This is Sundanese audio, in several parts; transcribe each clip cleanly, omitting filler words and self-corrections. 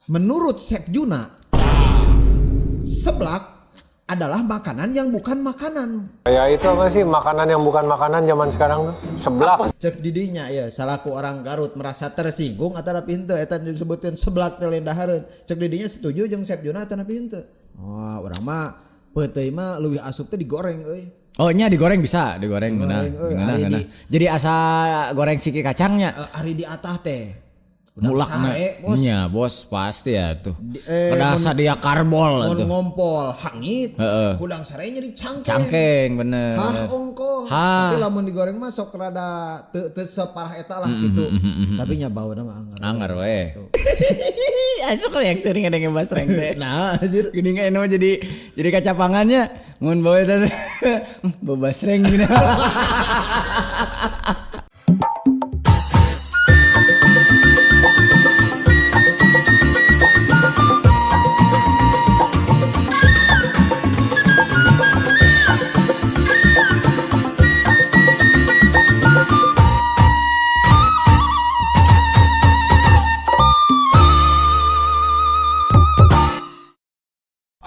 Menurut Chef Juna, seblak adalah makanan yang bukan makanan. Ya itu apa sih makanan yang bukan makanan zaman sekarang tuh? Seblak. Cek didinya ya, salaku orang Garut merasa tersinggung atau henteu eta disebutin seblak teh lain dahareun. Cek didinya setuju jeung Chef Juna atau henteu. Wah, urang mah peuteuy mah leuwih asup teh digoreng euy. Oh nya digoreng bisa, digoreng ngeunah. Digoreng, euy, Ngeunah, ari ngeunah. Jadi asa goreng siki kacangnya. Ari di atah teh. Udah Mulakna. sare, bos. Nya, bos pasti ya tuh. Di Asa dia karbol mun tuh. ngompol hangit, Heeh. hudang sare nyeri cangkeng. Cangkeng bener. Hah ongko. Hah. Tapi lamun digoreng mah sok rada teu teu separah eta lah gitu. Tapi nya bauna mah anggar. Anggar we. Asup yang sering ada yang basreng teh. Nah, anjir. Gini nggak enak jadi kacapangannya mun bawa eta teh bau basreng gini.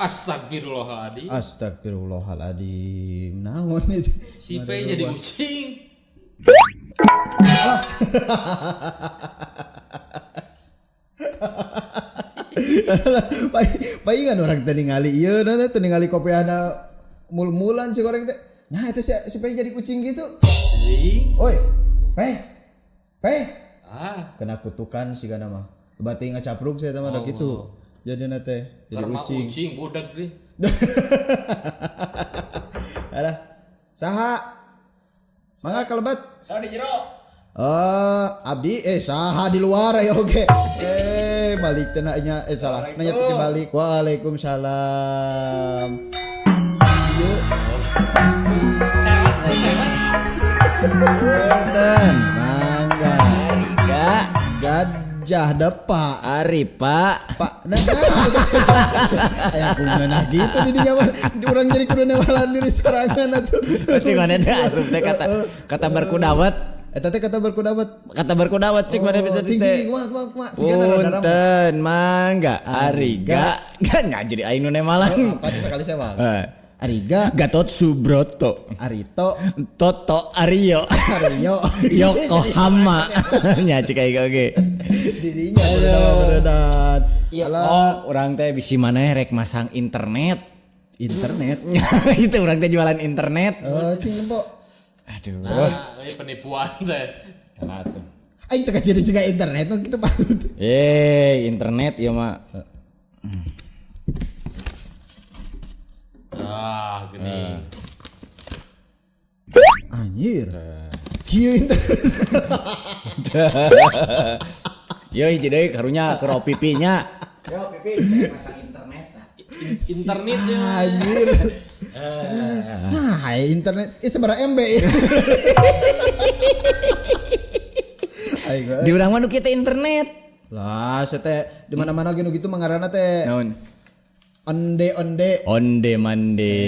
Astagfirullahaladzim. Astagfirullahaladzim. Naon itu? Si P jadi kucing. Palingan orang teh ningali ieu na teh ningali kopiahna mul-mulan si goreng teh. Nah, itu si P jadi kucing gitu. Kucing. Oi, Pe. Pe. Ah, Kena kutukan sih kana mah. Berarti ngacapruk saya mah da gitu. Jadi na teh jadi karena kucing. kucing budak deh. Alah. Saha? Mangga kalebet. Saha di jero? Abdi saha di luar ayo oke. Balik teh nya salah. Nanya teh balik. Waalaikumsalam. Ieu Gusti Sales, sales. Punten. mangga Ariga gajah depak. Ari Pak. Pak, nah, nah. Aya aku ngeunah gitu di dinya mah. Urang jadi kudu newalan diri sorangan atuh. Cik mana teh asup teh kata berkudawat. Eta teh kata berkudawat. Kata berkudawat cik mana teh. Cing cing kumaha kumaha kumaha. Sigana rada rame. Punten mangga Ariga kan nggak jadi aing nu nemalan. Oh, apa tuh sekali saya Eh. Ariga, Gatot Subroto, Arito, Toto Aryo, Aryo, Yokohama. Nya cik aing oge. Didinya beredar beredar. Alah, Oh, urang teh bisi maneh rek masang internet. internet. Itu urang teh jualan internet. Cing nempo. Aduh. Ah, ini penipuan teh. Salah tuh. Aing teh jadi siga internet nu kitu patut. Internet ieu mah. Ah, gini. Anjir. Kieu internet. Yo jadi karunya ke pipinya. Yo pipi masang internet. Internet ya. Anjir. Nah, internet seberapa MB. Aing Di urang mah nu kieu teh internet. lah, saya teh di mana-mana gini gitu mangarana teh Naon? onde-onde. Onde mande.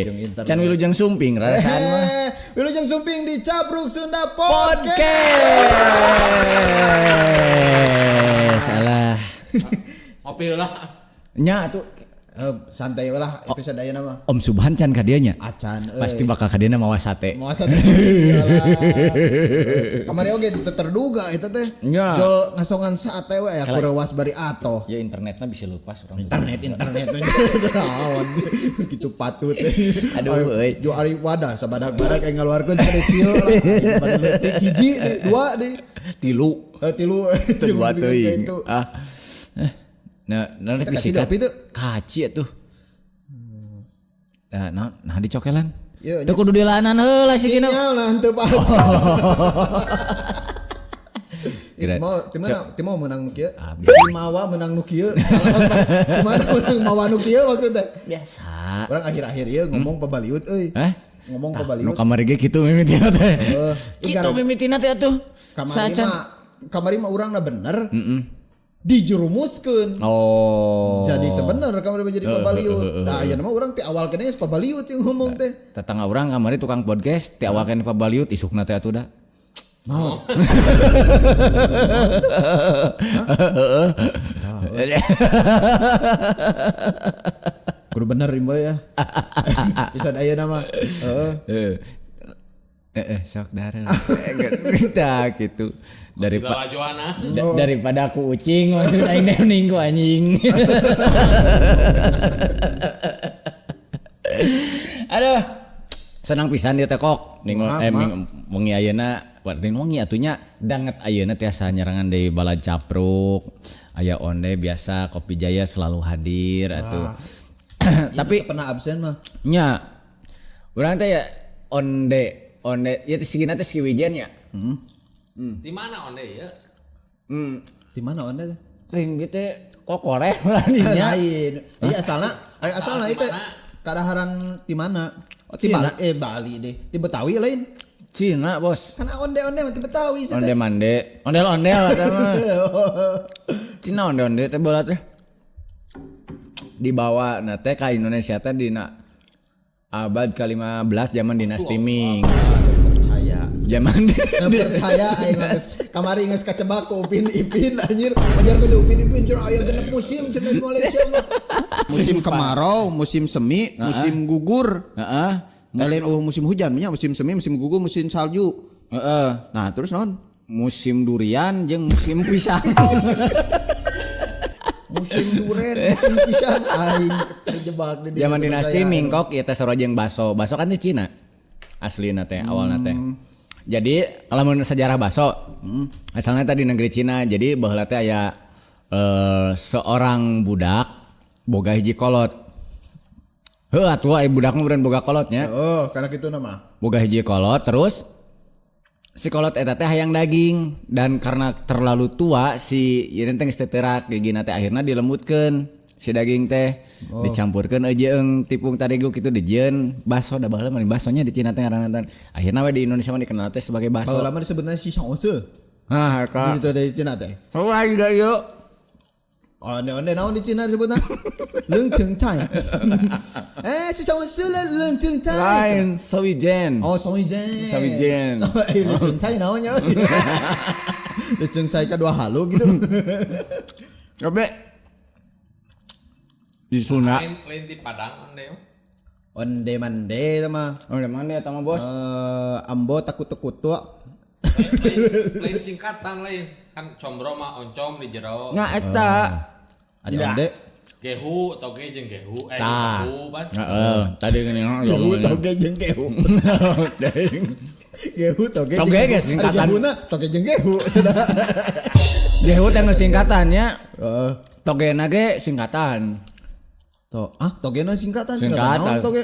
Ujung internet. Can wilujeng sumping rasaan mah. Wilujeng Sumping di Capruk Sunda Podcast. Podcast. Salah. Ngopi lah. Nya atuh Santai lah episode ayeuna mah. Om Subhan can ka dieu nya. Acan euy. Pasti bakal ka dieu mawa sate. Mau sate. Iyalah. Kamari oge teu terduga eta teh. Nya. Jol ngasongan sate we aya kurewas bari atoh. Ya internetnya bisa lepas urang. Internet naon gitu patut. Aduh, euy. Jo ari wadah sabadak-badak aing ngaluarkeun pada kieu lah. Aing pada leutik hiji dua deui. Tilu. Tilu Teu dua teuing. Itu. Ah. Nah, nah Kita bisi kaci dopi tuh. Kaci atuh. Nah, nah, nah dicokelan. Iya, Teu kudu dilanan heula si kina. Sinyal nah teu pas. Kira- Timau menang nu kieu. Ah, Timawa menang nu kieu. Dimana menang mawa nu kieu maksud teh. Biasa. Urang akhir-akhir ieu ngomong pabaliut euy. Hah? Ngomong Nu pabaliut. kamari ge kitu mimitina teh. Kitu Gara- mimitina teh atuh. Kamari Saacan. mah kamari mah urangna bener. Dijerumuskeun. Oh. Jadi teu bener kamari mah jadi pabaliut. Tah ayeuna mah urang ti awal keneh geus pabaliut yang ngomong teh. Tetangga urang kamari tukang podcast ti awal keneh pabaliut isukna teh atuh da. Maot. Kudu bener imba ya. Bisa ayeuna mah. Heeh. Sok darah. Tah gitu. Daripada daripada aku ucing maksud aing teh mending ku anjing. Aduh. Senang pisan dieu teh kok. Ning wengi ayeuna berarti wengi atunya danget ayeuna tiasa nyerangan deui balad capruk. Aya onde biasa Kopi Jaya selalu hadir atuh. Tapi pernah absen mah. Nya. Urang teh ya onde onde ya sigina teh sigi wijen ya. Di mana onde ya? Di mana onde? Teuing ieu teh kokoreh beraninya. Lain. Iya asalna, asalna itu kadaharan di mana? Oh, di Bali, Bali deh. Di Betawi lain. Cina, Bos. Kan onde-onde mah di Betawi sih. Onde mande. Ondel-ondel teh mah. Cina onde-onde teh bola teh. Dibawa na teh ka Indonesia teh dina abad ke-15 zaman dinasti Ming. Percaya. Zaman percaya aing geus kamari geus kacebak ku Upin Ipin anjir. Majar ku Upin Ipin cenah aya genep musim cenah di Malaysia mah. Musim kemarau, musim semi, musim gugur. Heeh. Lain musim hujan nya, musim semi, musim gugur, musim salju. Heeh. Nah, terus naon? Musim durian jeung musim pisang. Musim duren, musim pisang aing terjebak di zaman dinasti Ming kok ieu teh sarua jeung baso. Baso kan teh Cina. Aslina teh awalna teh. Jadi kalau menurut sejarah baso, asalnya tadi negeri Cina. Jadi baheula teh aya seorang budak boga hiji kolot. Heuh atuh aya budak mah beureun boga kolotnya. Heeh, karena kitu nama. Boga hiji kolot terus si kolot eta teh hayang daging dan karena terlalu tua si ieu teh geus teu teurak gigina teh akhirna dilembutkeun si daging teh dicampurkeun jeung tipung tarigu kitu dijieun baso da baheula mah basonya di Cina teh ngaranna teh. Akhirna we di Indonesia mah dikenal teh sebagai baso. Baheula mah disebutna si saose. Hah, eta. Gitu dari Cina teh. Wah, ieu. Onde-onde naon di Cina disebutna? Leung Cai. Si saose leung Cai. Lain sawijen. Oh, sawijen. Sawijen. Leung Cai naon nya? Leung Cai ka dua halu gitu. Coba di Sunda. Lain di Padang onde. Onde mande sama. Onde mande eta mah bos. Ambo takut tekutu. Lain singkatan lain. Kan combro mah oncom di jero. Nah eta. Ada onde. Gehu toge jeung gehu. Gehu pan. Heeh, tadi geuning gehu toge jeung gehu. Gehu toge. Toge ge singkatan. Gehuna toge jeung gehu. Gehu teh singkatannya. Heeh. Togena ge singkatan. Togena singkatan, singkatan naon toge?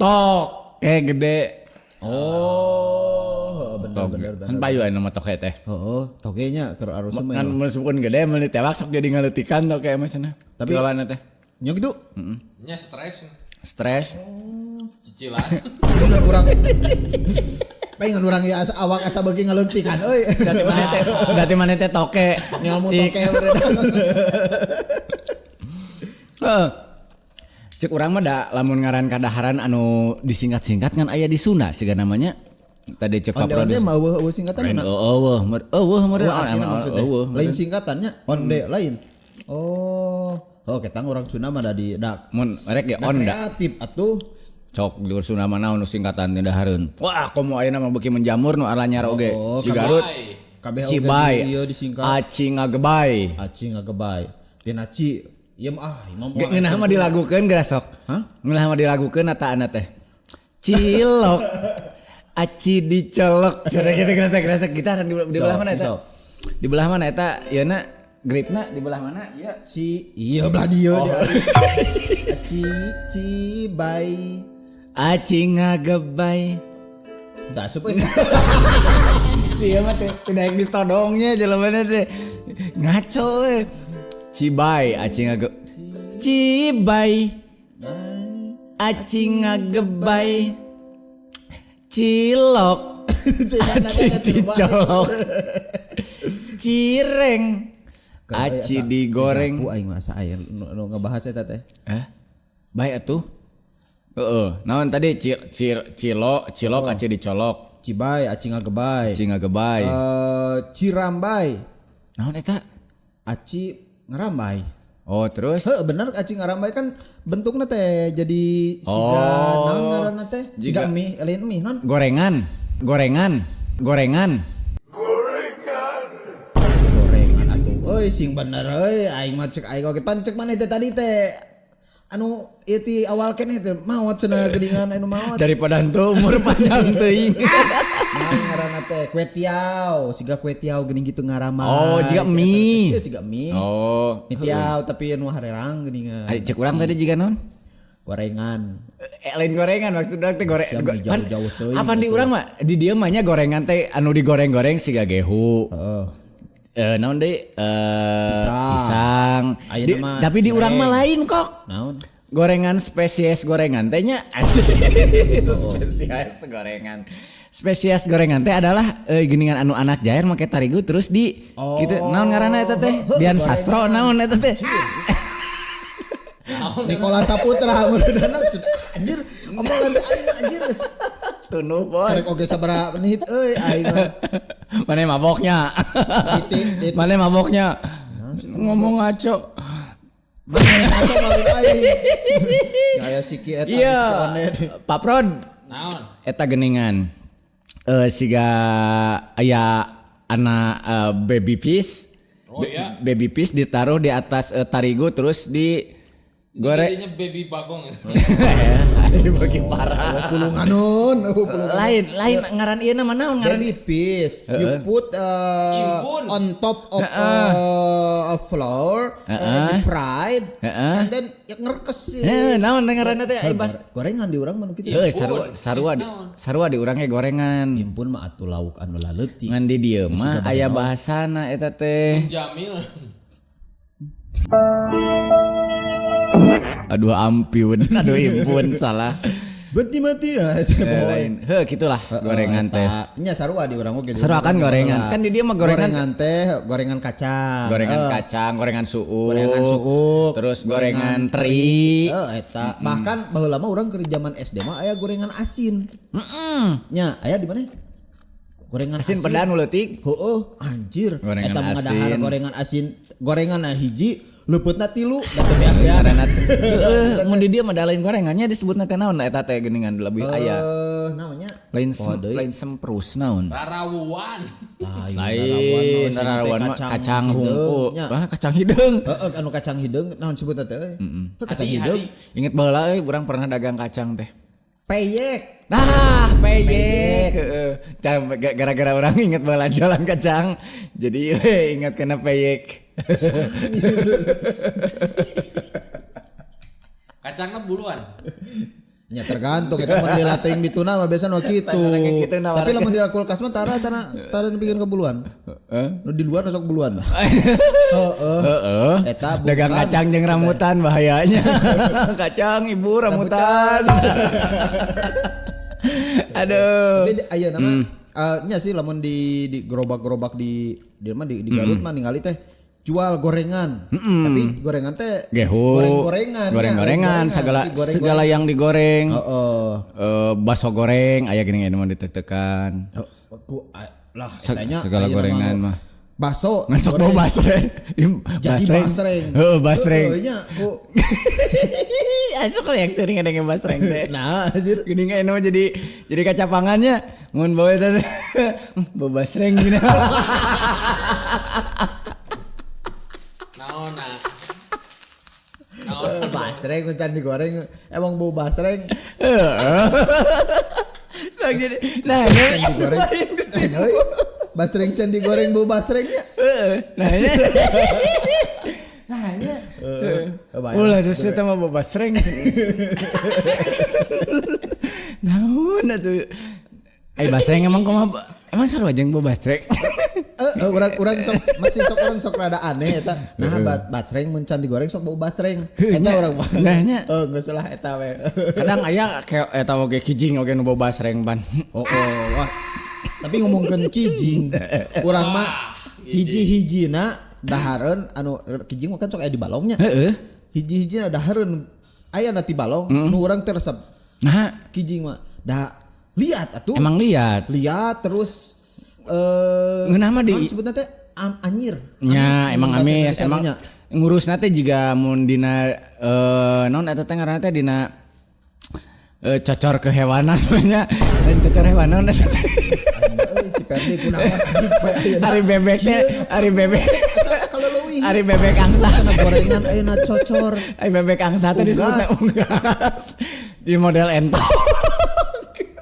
Toke gede. Oh, bener bener. Kan payu aya nama toke teh. Heeh, togenya keur arus mah. Kan meskipun gede mun ditewak sok jadi ngaleutikan toke mah cenah. Tapi lawan teh. Nya kitu. Heeh. Nya stres. Stres. Cicilan. Pengen urang. Pengen urang ya asa awak asa beuki ngaleutikan euy. Berarti mana teh toke. Ngalmu toke. Heeh. Cek urang mah da lamun ngaran kadaharan anu disingkat-singkat kan aya di Sunda siga namanya. Tadi cek Pak Onde mah eueuh singkatan mana? Eueuh eueuh meureun eueuh. Lain singkatannya onde lain. Oh, oh ketang urang Sunda mah da di dak. Mun rek ge onda. Kreatif atuh. Cok di Sunda mah naon nu singkatan teh dahareun. Wah, komo ayeuna mah beuki menjamur nu aranyar oge. Si Garut. Kabeh oge Cibai. ieu disingkat. Aci ngagebay. Aci ngagebay. Tina ci ieu mah imam ngeunah mah dilagukeun geura sok. Hah? Ngeunah mah dilagukeun ataana teh. Cilok. Aci dicolok. Sudah gitu gerasa-gerasa gitaran di belah mana eta? Di belah mana eta? Ieuna gripna di belah mana? Ieu. Ci ieu belah dieu dia. Aci cibai. Aci ngagebay. Da asup euy. Sia mah teh naik ditodongnya jelema teh. Ngaco euy. Cibai aci ngage Cibai aci ngagebay cilok aci dicolok cireng aci digoreng. Ku aing mah asa aya nu ngebahas eta teh. Baik atuh. Heeh, naon tadi cilok cilok aci dicolok. Cibay, aci ngagebay. Aci ngagebay. Cirambay. Naon eta? Aci ngarambay. Oh, terus? Heuh, bener aci ngarambay kan bentukna teh jadi siga naon ngaranna teh? Siga mie, lain mie naon? Gorengan, gorengan, gorengan. Gorengan atuh euy sing bener euy aing mah cek aing oge pan cek maneh teh tadi teh anu ieu ti awal keneh teh maot cenah geuningan anu maot. Daripada henteu umur panjang teuing. Naon ngaranna teh kue tiaw, siga kue tiaw geuning kitu ngaramay. Oh, jiga mie. Siga siga mie. Oh. Mie tiaw tapi anu harerang geuningan. Ai cek urang tadi jiga naon? Gorengan. Lain gorengan maksud urang teh goreng. Siap, jauh-jauh teuing Apa di gitu. urang mah di dieu mah nya gorengan teh anu digoreng-goreng siga gehu. Heeh. Naon deui? Pisang. Pisang. Ayeuna mah Tapi di urang mah cireng. lain kok. Naon? Gorengan spesies gorengan teh nya spesies gorengan. Spesies gorengan teh adalah geuningan anu anak jair make tarigu terus di Oh. gitu naon ngaranna eta teh? Heuh, Dian gorengan. Sastro naon eta teh? Nikola Saputra meureunana anjir omongan teh aing anjir geus Tunuh bos. karek oge sabaraha menit euy aing mah. Mana maboknya? Titik, titik. Mana maboknya? Ngomong ngaco. Mana ngaco lain aing. Gaya siki eta Iya. geus keonet. Pak Prod, Naon? eta geningan. Siga aya anak baby fish. Oh, iya. Baby fish ditaruh di atas tarigu terus di goreng. Jadinya baby bagong. Ini bagi parah. Oh, pulunganun, oh, pulungan. Lain, lain ngaran ieu nama naon ngaran? Baby fish, you put Impun. on top of a flour, and fried, and then ya ngerkes sih. Heuh, naon ngaranna teh Heuh, ai bas. gorengan di urang mah nu kitu. Heuh, sarua sarua di, sarua di urang ge gorengan. Impun mah atuh lauk anu laleutik. Ngan di dieu mah aya bahasana eta teh. Jamil. Aduh ampiun, aduh impun salah. Beti mati ya. Lain. Heuh, gitulah gorengan teh. Nya sarua di urang oge. Sarua kan gorengan. Kan di dieu mah gorengan gorengan teh, gorengan kacang. gorengan kacang, gorengan suuk. Gorengan suuk, Terus gorengan teri. Eta. Bahkan baheula mah urang keur zaman SD mah aya gorengan asin. Heeh. Nya, aya di mana? Gorengan Asin asin. pedan nu leutik. Heueuh, anjir. Gorengan Eta mah ngadahar asin. gorengan asin, gorengan hiji, leupeutna tilu, da teu beak-beak. Ngaranna heueuh, mun di dieu mah da lain gorengannya disebutna teh naon eta teh geuningan lebih aya. Namanya Lain Poho deui. lain semprus naon. Rarawuan. Lain, Lain rarawan mah kacang hungku. Nya. Wah, kacang hideung. Heeh, anu kacang hideung naon sebutna teh euy? Heuh, kacang Hati, hideung. hati. Ingat baheula euy urang pernah dagang kacang teh. Peyek. Nah, peyek. Heeh. Gara-gara orang inget baheula jualan kacang, jadi ingat kena peyek. Kacangnya buluan. Nya tergantung eta mun dilatih di tuna mah biasa nu kitu. Panjang kitu nawarkeun. Tapi lamun di kulkas mah tara tara tara bikin kebuluan. Nu di luar sok buluan mah. Heeh. Heeh. Eta bukan. Dagang kacang jeung rambutan bahayanya. Kacang ibu rambutan. Aduh. Tapi ayeuna mah nya sih lamun di gerobak-gerobak di mah di Garut mah ningali teh jual gorengan. Tapi gorengan teh Gehu. goreng-gorengan. nya, Goreng-gorengan segala tapi goreng-goreng. segala yang digoreng. Heeh. Bakso goreng aya geuning aya mah ditek-tekan. Oh, ku lah etanya Segala ayeuna gorengan mah. Bakso Ngan sok bau goreng. basreng. Jadi basreng. Heeh, basreng. Heeh, nya ku Asup yang sering ada yang basreng teh. nah anjir. Gini nggak enak jadi kacapangannya mun bau eta teh bau basreng gini. Naon nah. Naon. Basreng nu can digoreng emang bau basreng Sok jadi nah can digoreng. Euy, basreng can digoreng bau basrengnya. Nah ini nah ini Kebayang. ulah sesuatu mah bau basreng. Naon atuh. Eh basreng emang kumaha emang seru aja yang bau basreng. Urang sok masih sok urang sok rada aneh eta. Nah, basreng mun can digoreng sok bau basreng. Eta urang mah. Nah, nya. Heuh, geus lah eta we. Kadang aya kayak eta oge kijing oge nu bau basreng ban. Oh, oh, wah. Tapi ngomongkeun kijing, urang mah hiji-hijina dahareun anu kijing mah kan sok aya di balongnya. Heeh. Hiji-hijina dahareun aya na ti balong nu urang teh resep Nah, kijing mah. Da Lihat atuh. Emang lihat. Lihat terus Ngeunah mah di naon sebutna teh anyir. Nya emang bahasa amis Indonesia emang nya. ngurusna teh jiga mun dina naon eta teh ngaranna teh dina cocor kehewanan nya dan cocor hewanan eta teh. Euy, si Ferdi kunaon anjing poe ayeuna. Ari bebek teh, ari bebek. Asa kalau leuwih. Ari bebek angsa. Kana gorengan ayeuna cocor. Ari bebek angsa teh disebutna unggas. Di model entong.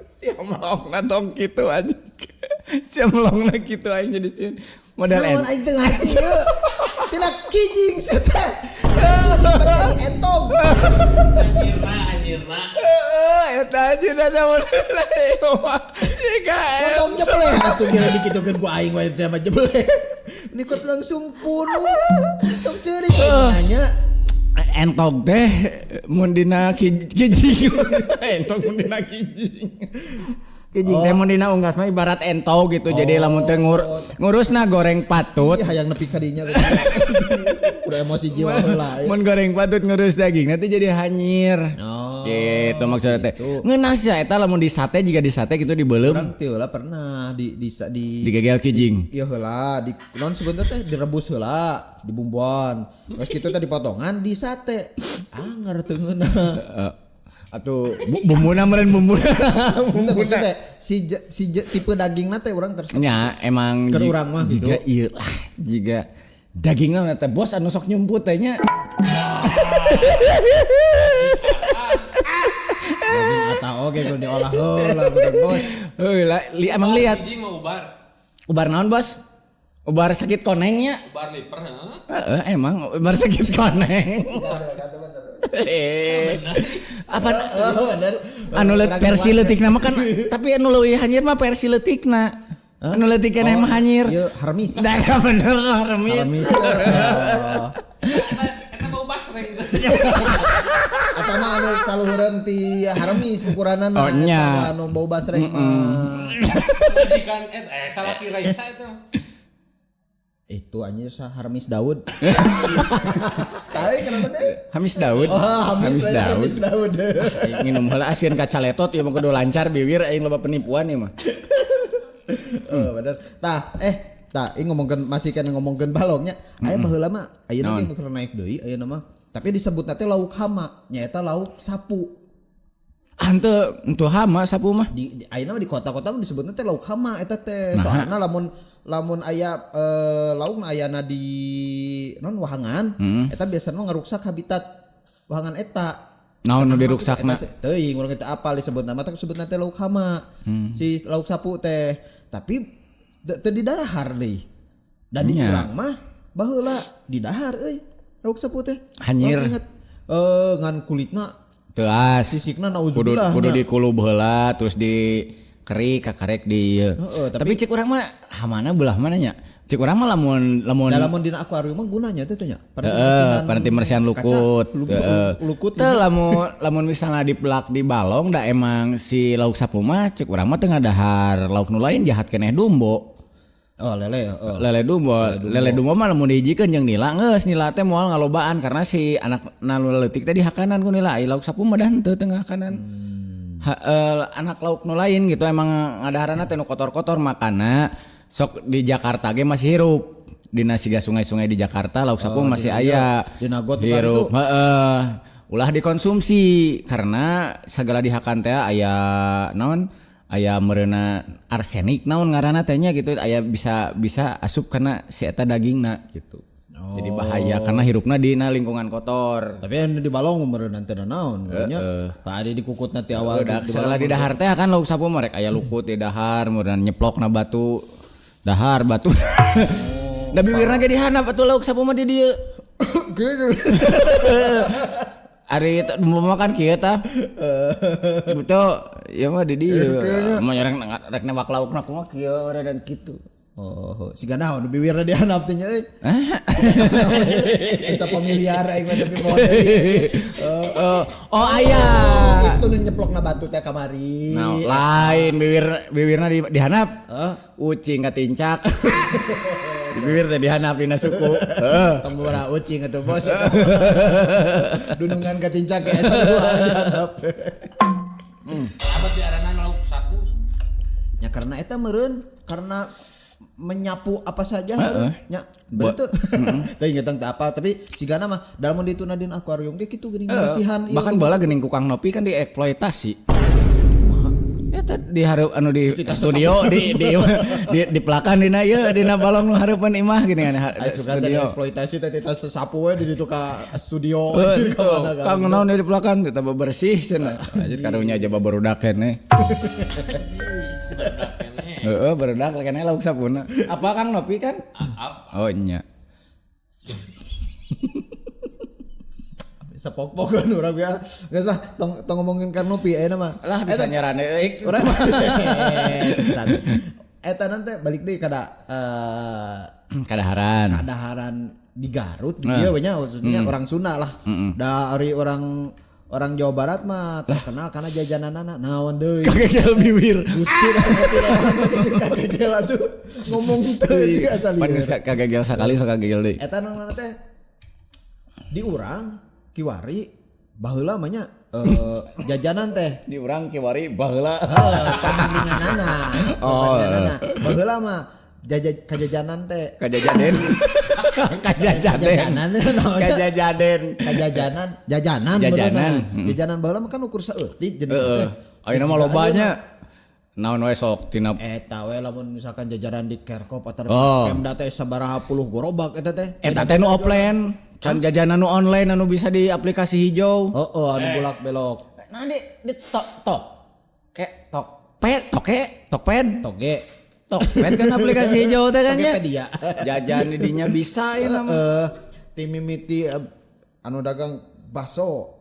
Sia melongna tong kitu aja. Sia melongna kitu aing jadi sieun. Model Naon entong. aing teu ngarti ieu. Tina kijing sia teh. Kijing jadi entong. Anjirna, anjirna. Heeh, eta aja da model Jika Potong jebleh atuh kira dikitukeun ku aing wae teh mah jebleh. Nikot langsung punuh. Tong ceurik aing nanya. Entog teh mun dina kijing. Entog mun dina kijing. Kijing teh mun dina unggas mah ibarat entog gitu. Jadi lamun teh ngurusna goreng patut. Ih hayang nepi ka dinya gitu. Udah emosi jiwa heula. Mun goreng patut ngurus daging nanti jadi hanyir. Oh, gitu maksudnya teh. gitu. Ngeunah sia eta lamun di sate jiga di sate gitu dibeuleum Urang teu lah pernah di digegel kijing. Iya heula di non sebentar teh direbus heula, dibumbuan. Terus kitu teh dipotongan di sate. Anger teu ngeunah. Atuh bumbuna meureun bumbuna. Bumbuna maksudnya si tipe dagingna teh urang terus Nya emang Keur urang mah gitu. jiga ieu lah jiga dagingna teh bos anu sok nyumput teh nya. Daging atau oge kudu diolah heula bukan bos. Heuh lah emang lihat. Kijing mah ubar. Ubar naon bos? Ubar sakit konengnya. Ubar liper, heeh. Heeh emang ubar sakit koneng. Apa anu versi leutikna mah kan tapi anu leuwih hanyir mah versi leutikna. Anu leutikna emang hanyir. Ieu harmis. Dah bener harmis. Harmis. Eta bau basreng. Eta mah anu saluhureun ti harmis ukuranana. Oh, nya. Anu bau basreng mah. Majikan salah kira Raisa itu. Itu anjir sah Harmis Daud. Saya kenapa teh? Hamis Daud. Oh, Hamis, Hamis Daud. Hamis Daud. Aing nginum heula asieun ka caletot ieu mah kudu lancar bibir aing loba penipuan ieu mah. Oh, bener. Tah, tah ieu ngomongkeun masih kan ngomongkeun balongnya. Aya baheula mah ayeuna ge keur naik deui ayeuna mah. Tapi disebutna teh lauk hama, nyaeta lauk sapu. Henteu henteu hama sapu mah. Di ayeuna mah di kota-kota mah disebutna teh lauk hama eta teh. Soalna lamun aya lauk ayana di non wahangan eta biasana ngaruksak habitat wahangan eta. Naon nu diruksakna? Teuing urang teh apal disebutna mah teh disebutna teh lauk hama. Si lauk sapu teh. Tapi teu didahar deui. Dan di urang mah baheula didahar euy lauk sapu teh. Hanyir. Inget ngan kulitna teuas. Sisikna nauzubillah. Kudu dikulub heula terus di kerik kakarek di tapi cek urang mah hamana belah mana nya cek urang mah lamun lamun dina akuarium mah gunanya teh nya paranti mersihan lukut lukut teh lamun misalnya dipelak di balong da emang si lauk sapu mah cek urang mah teu ngadahar lauk nu lain jahat keneh dumbo. Oh lele oh. Lele dumbo mah lamun dihijikeun jeung nila geus nila teh moal ngalobaan karena si anak nu leutik teh dihakanan ku nila ai lauk sapu mah dah henteu teu ngahakanan. Anak lauk nu lain gitu emang ngadaharana teh nu kotor-kotor makana sok di Jakarta ge masih hirup dina siga sungai-sungai di Jakarta lauk sapu masih aya dina got hirup heeh ulah dikonsumsi karena segala dihakan teh aya naon aya meureuna arsenik naon ngaranna teh nya gitu aya bisa asup kana si eta dagingna gitu. Jadi bahaya karena hirupna dina lingkungan kotor. Tapi anu di balong meureun teh naon nya. Tadi dikukutna ti awal. Segala di dahar teh kan lauk sapu mah rek aya lukut di dahar meureun nyeplokna batu dahar batu. Da bibirna ge dihandap atuh lauk sapu mah di dieu. Gitu. Ari umpama kan kieu tah. Betul, ieu mah di dieu. Mah rek newak laukna kumaha kieu dan kitu. Oh, siga naon bibirna dihandap teh nya euy. Eta familiar aing mah tapi moal deui. Oh aya. Itu nu nyeplokna batu teh kamari. Nah, lain bibirna dihandap. Ucing katincak. Di bibir teh dihandap dina suku. Heeh. Tambora ucing atuh bos. Dunungan katincak ge eta dua dihandap. Abad diaranan lauk saku. Ya karena eta meureun karena menyapu apa saja meureun nya. Bener teu? Teu ingetan teu apa tapi sigana mah dalam dituna dina akuarium ge kitu geuning bersihan ieu. Bahkan bala geuning ku Kang Nopi kan dieksploitasi. Eta di hareup anu di studio di pelakan dina ieu dina balong nu hareupeun imah gini kan studio eksploitasi teh teh sesapu we di ditu ka studio anjir ka mana kan. Kang naon di pelakan teh bebersih cenah. Anjir karunya aja barudak keneh. Heeh barudak keneh lauk sapuna. Apa Kang Nopi kan? Apa? Oh nya. Sepok-pokan urang ya. Geus lah tong ngomongin Kang Nopi ayeuna mah. Lah bisa nyarane urang. Eta nanti balik deui kada kadaharan. Kadaharan di Garut di dieu we nya khususnya orang Sunda lah. Da ari orang Jawa Barat mah terkenal karena jajananana naon deui. Kagegel bibir. Gusti kagegel atuh ngomong teu asal ieu. Pan geus kagegel sakali sok kagegel deui. Eta naon teh di urang kiwari baheula mah nya jajanan teh di urang kiwari baheula perbandinganana perbandinganana baheula mah kajajanan teh kajajaden kajajanan jajanan jajanan baheula mah kan ukur saeutik jenis teh ayeuna mah lobanya naon we sok tina eta we lamun misalkan jajaran di Kerkop atau Pemda teh sabaraha puluh gerobak eta teh eta teh nu offline can jajanan nu online anu bisa di aplikasi hijau. Oh, anu bolak belok. Nah di tok tok ke tok ped toke tokped toge tokped kan aplikasi hijau teh kan nya. Jajan di dinya bisa ya nama. Tim mimiti anu dagang bakso.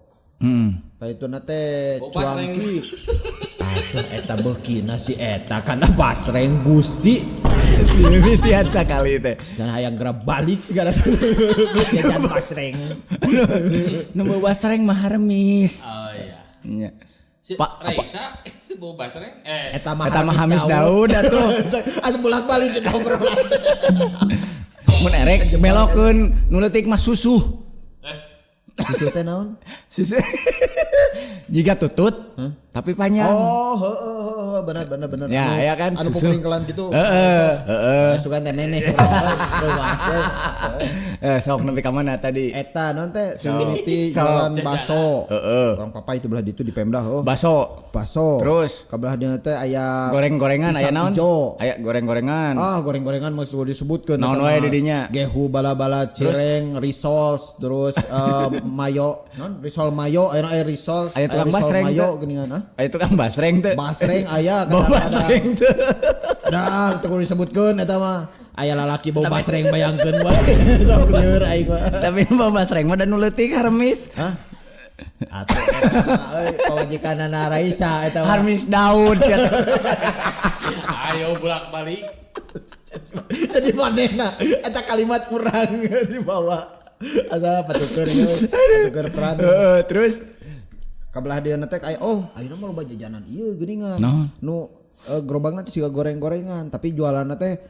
Baituna teh cuangki. Aduh eta beukina si eta kana basreng Gusti. Mimitian sakali teh. Dan hayang geura balik segala jajan basreng. Nu bau basreng mah haremis. Oh iya. Nya. Si Pak Raisa itu bau basreng. Eta mah Hamis Daud atuh. Asup bolak-balik jeung obrolan. Mun erek belokeun nu leutik mah susuh. Susu teh naon? Susu. Jika tutut, tapi panjang. Oh, heeh benar. Ya, ya kan anu susu. Pupringkelan gitu. Heeh. Sugan teh nenek. Ruas. Sok nepi ka mana tadi? Eta naon teh mimiti jualan baso. Heeh. Orang papa itu belah ditu di Pemda heuh. Baso. Baso. Terus ka belah dieu teh aya goreng-gorengan aya naon? Aya goreng-gorengan. Ah, goreng-gorengan mah sudah disebutkeun. Naon wae di dinya? Gehu bala-bala cireng, risoles, terus mayo, non risol mayo, aya risol, aya tukang basreng mayo geuningan, ah. Aya tukang basreng teh. Basreng aya kadang-kadang. Basreng teh. Dah, teu kudu disebutkeun eta mah. Aya lalaki bau basreng bayangkeun wae. Sok lieur aing mah. Tapi bau basreng mah da nu leutik harmis. Hah? Atuh eta mah euy pamajikanana Raisa eta mah. Harmis Daud. Ayo bolak-balik. Jadi manehna eta kalimat urang dibawa. Asal patuker ieu, patuker peran. Terus kabelah dieu teh aya oh ayeuna mah loba jajanan ieu geuningan. Nah. Nu gerobakna teh siga goreng-gorengan tapi jualanna teh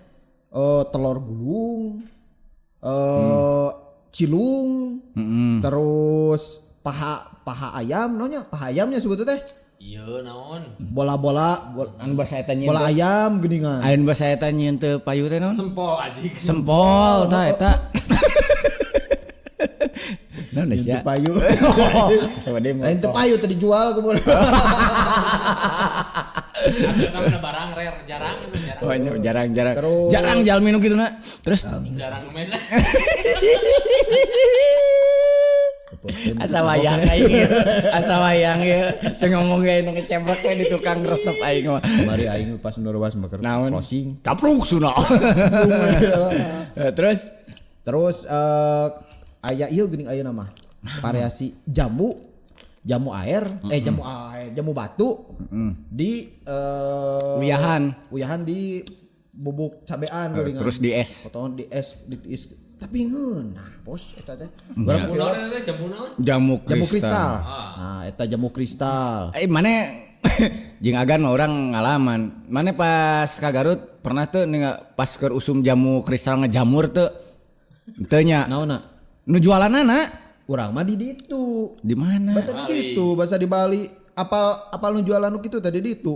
telur gulung, cilung, terus paha ayam naonnya? Paha ayamnya sebutnya teh. Iya naon? Bola-bola anu basa eta nyieun bola ayam geuningan. Anu basa eta nyieun teu payu teh naon? Sempol aji. Sempol tah eta. Naon sia? Payu. Lain teu payu teu dijual kumaha. Eta mah barang rare jarang. Oh, jarang. Jarang jalmi nu kitu na. Terus jarang mesa. Asa wayang aing. Asa wayang ieu. Teu ngomong ge nu ngecebrek we di tukang resep aing mah. Mari aing pas nu ruas mah closing. Capruk suna. Terus aya ieu geuning ayeuna mah. Variasi jamu air, jamu air, jamu batu di uyahan di bubuk cabean geuningan. Terus di es. Potongan di es, di es. Tapi ngeunah, bos eta teh. Jamu naon? Jamu kristal. Nah, eta jamu kristal. Mana jeung agan mah urang ngalaman. Mana pas ka Garut pernah teu pas keur usum jamu kristal ngejamur teu? Teu nya. Naonna? Nu jualanana urang mah di ditu. Di mana? Basa di ditu, basa di Bali. Apal nu jualan nu kitu tadi ditu.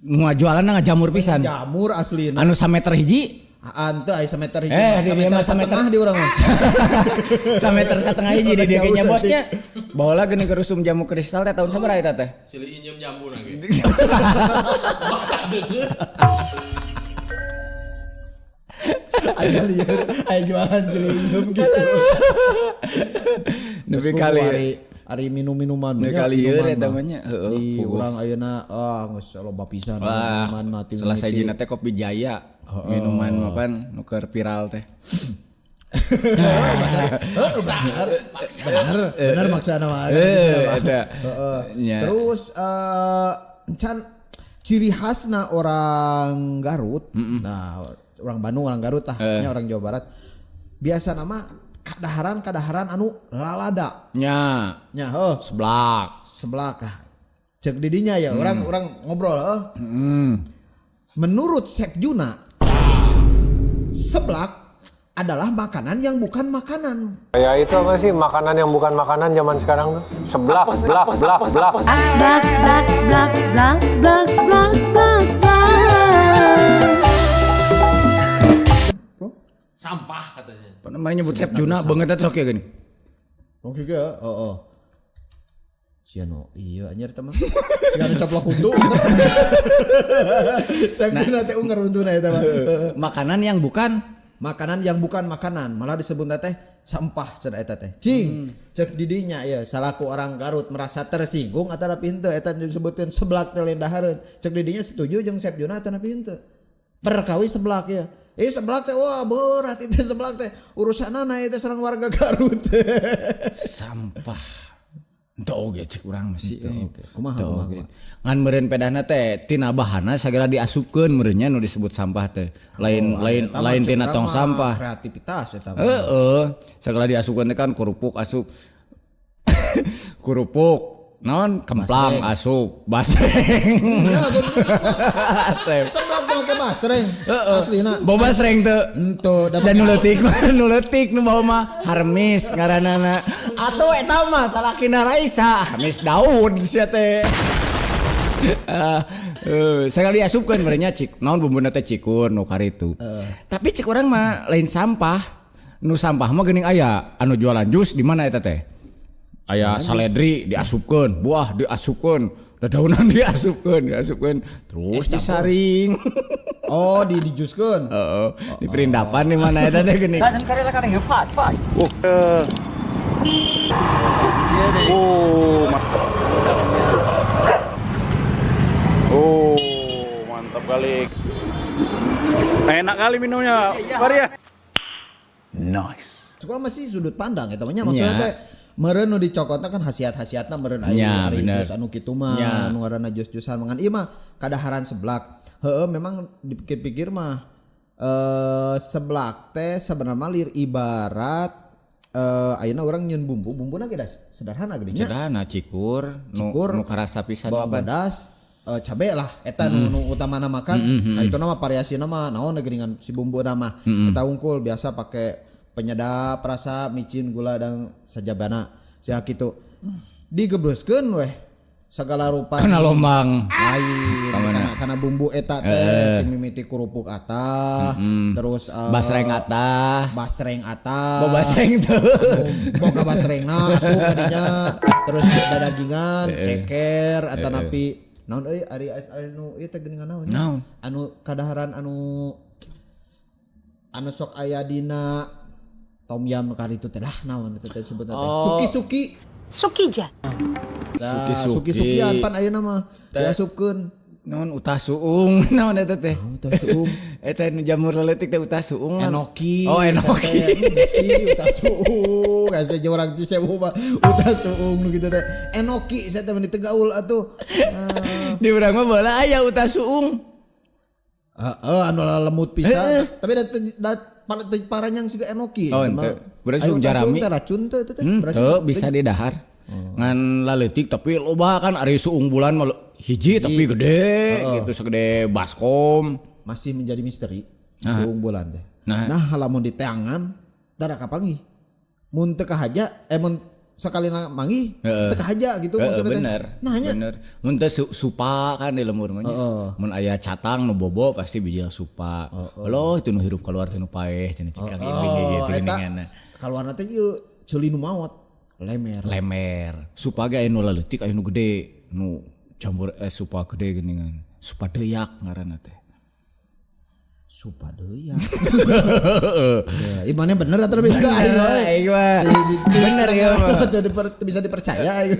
Nu ngajualan ngajamur pisan. Jamur aslina. Anu sameter hiji. Ante aya sameter hiji. Di Sameter dia mah satengah di urang mah. Sameter setengah hiji di Jauh dieu nya teh. bosnya. Baheula geuning keur usum jamu kristal teh tahun sabaraha eta teh? Silih injem jambu lagi. Aya lieur, aya jualan cilinyum gitu. Nepi kali ari minum-minuman Nepi nya, kali lieur minuman eta mah. mah nya. Heeh, Di puguh. urang ayeuna geus loba pisan Wah, minuman mah ti selesai mimiti. jina teh kopi Jaya. Minuman mapan nu keur viral teh. Bener. Heeh, bener. Bener, bener maksana mah gitu dah, Pak. Eta. Heeh. Nya. Terus encan ciri khasna orang Garut. Nah, orang Bandung, orang Garut tah, nya orang Jawa Barat. Biasa nama kadaharan-kadaharan anu lalada. Nya, Nya heuh, seblak. seblak ah. Cek didinya ya, orang ngobrol heuh. Menurut Chef Juna, seblak adalah makanan yang bukan makanan. Ya itu apa sih makanan yang bukan makanan zaman sekarang tuh? Seblak, blak, blak, blak. Blak blak blak blak blak blak blak blak. Bro, Sampah katanya. Apa namanya nyebut Chef Juna banget teh sok ya gini. Bro juga, oh, oh. Siano, iya anjir teman. Siga nu coplok huntu. Chef Juna teh ungar huntuna eta mah. Makanan yang bukan Makanan yang bukan makanan, malah disebut teh sampah cenah eta teh. Cing, cek didinya ya salaku orang Garut merasa tersinggung atanapi henteu eta disebutkeun seblak teh lain dahareun. Cek didinya setuju jeung Chef Juna atanapi henteu. Perkawi seblak ya. Seblak teh wah berat itu seblak teh urusanana eta sareng warga Garut. sampah. Henteu oge cek urang masih. oge. Kumaha, Henteu kumaha, oge. Ngan meureun pedahna teh tina bahana sagala diasupkeun meureun nya nu disebut sampah teh. Lain lain Eta mah lain cek tina urang tong mah sampah. Kreativitas eta mah. Heeh, sagala diasupkeun teh kan kerupuk asup. Kerupuk naon kemplang asup, basreng. Ya, bener. Asep. Seblak teh make basreng. Aslina. Bawa basreng teu. Henteu da Dan nu leutik mah nu leutik nu bawa mah Harmis ngaranana. Atuh eta mah salakina Raisa, Harmis Daud sia teh. Sekali asupkeun merenya cik naon bumbuna teh cikur nu karitu. Tapi cik urang mah lain sampah. Nu sampah mah geuning aya anu jualan jus di mana eta teh? Aya saledri diasupkeun, buah diasupkeun, dadaunan diasupkeun, terus disaring. Oh, di dijuskeun. Heeh, di perindapan di mana eta teh geuning. Oh, mantap kali. Enak kali minumnya, Pak ya. Sekolah masih sudut pandang eta mah nya maksudnya Nya. teh meureun nu dicokotna kan hasiat-hasiatna meureun Nya, aya ari bener. jus anu kitu mah Nya. anu ngaranna jus-jusan mangan ieu mah kadaharan seblak. Heeh memang dipikir-pikir mah seblak teh sebenarnya lir ibarat ayeuna urang nyeun bumbu, bumbuna ge da sederhana geuning nya. Sederhana cikur, Cikur, nu karasa pisan bawang mah. pedas, cabe lah eta nu utamana makan. Nah, itu nama variasi nama naon geuningan si bumbu nama. Eta unggul biasa pakai penyedap rasa, micin, gula dan sajabana. Sia kitu. Digebruskeun weh segala rupa Kana lombang. lain Kamana? kana bumbu eta teh mimiti kerupuk atah terus Basreng atah. basreng atah Bawa basreng tuh. boga basrengna asup kadinya terus dadagingan ceker atanapi naon euy ari ari nu ieu teh geuningan naon Naon? anu kadaharan anu anu sok aya dina tom yam nu karitu teh lah naon eta teh sebutna teh suki-suki. Sukija. Nah, Suki-suki. suki-sukian pan ayeuna mah diasupkeun. Naon utah suung naon eta teh? Utah suung. Eta nu jamur leutik teh utah suung. Enoki. Oh, enoki. Mesti utah suung. Asa jeung urang Cisewu mah utah suung nu kitu teh. Enoki saya teh meni teu gaul atuh. Di urang mah baheula aya utah suung. Heeh, anu lemut pisan. Tapi da da paranyang siga enoki. Oh, Eta mah. ente. Berarti Ayo suung utah jarami. teh racun teh eta teh. Beracun. Henteu bisa didahar. Ngan laleutik tapi loba kan ari suung bulan mah hiji tapi gede gitu segede baskom. Masih menjadi misteri suung bulan teh. Nah. Nah, lamun di teangan tara kapanggih. Mun teu kahaja mun Sekali manggih Heeh. teu kahaja gitu Heeh, maksudna teh. bener. Nah nya Bener. Mun teu supa kan di lembur mah nya. Mun aya catang nu bobo pasti bijil supa. Loh itu nu hirup keluar teh nu paeh cenah cek Kang Ibing ge gitu Oh, eta geuningan. kaluarna teh ieu ceuli nu maot lemer. Lemer. Supa ge aya nu laleutik aya nu gede nu campur supa gede geuningan. Supa deyak ngaranna teh. Supa deui ya. Ya, imannya bener atau lebih enggak aing euy. Aing mah. Bener ya mah. Bisa dipercaya aing.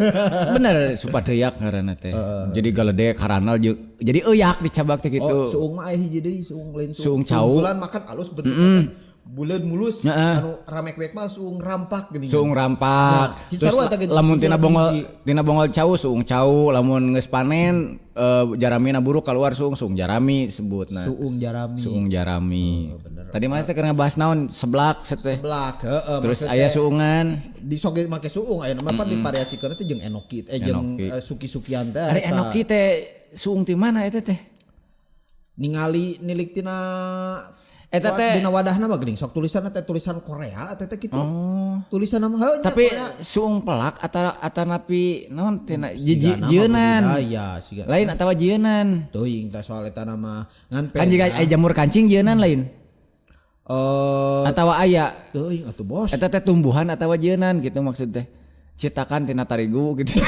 Bener supa deyak ngaranna teh. Jadi galede karanal jeung jadi euyak dicabak teh gitu. Oh, suung mah aya hiji deui, suung lain Suung cau. Bulan makan alus bentukna teh. Buleun mulus, Heeh. anu ramek-mek mah suung rampak geuning. Suung rampak. Nah, Terus sarua teh gitu, lamun tina hiji. bongol tina bongol cau suung cau, lamun geus panen jaramina buruk keluar suung suung jarami sebutna. Suung jarami. Suung jarami. Tadi mana teh keur ngabahas naon seblak set teh. Seblak heeh. Terus maksud aya teh suungan. di sok make suung aya nama pan divariasikeun teh jeung enoki jeung Enoki. suki-sukian teh. Ari eta. enoki teh suung ti mana eta teh? Ningali nilik tina Eta teh- dina wadahna mah geuning sok tulisanna teh tulisan Korea teh teh kitu. Oh. Tulisan mah heuh nya Tapi Korea. suung pelak atau atanapi naon tina Sigana mah jieunan. budidaya, siga. Lain atawa jieunan. Teuing teh soal eta nama ngan Kan jika aya jamur kancing jieunan lain. Atawa aya teuing atuh bos. eta teh tumbuhan atawa jieunan gitu maksud teh. Citakan tina tarigu gitu.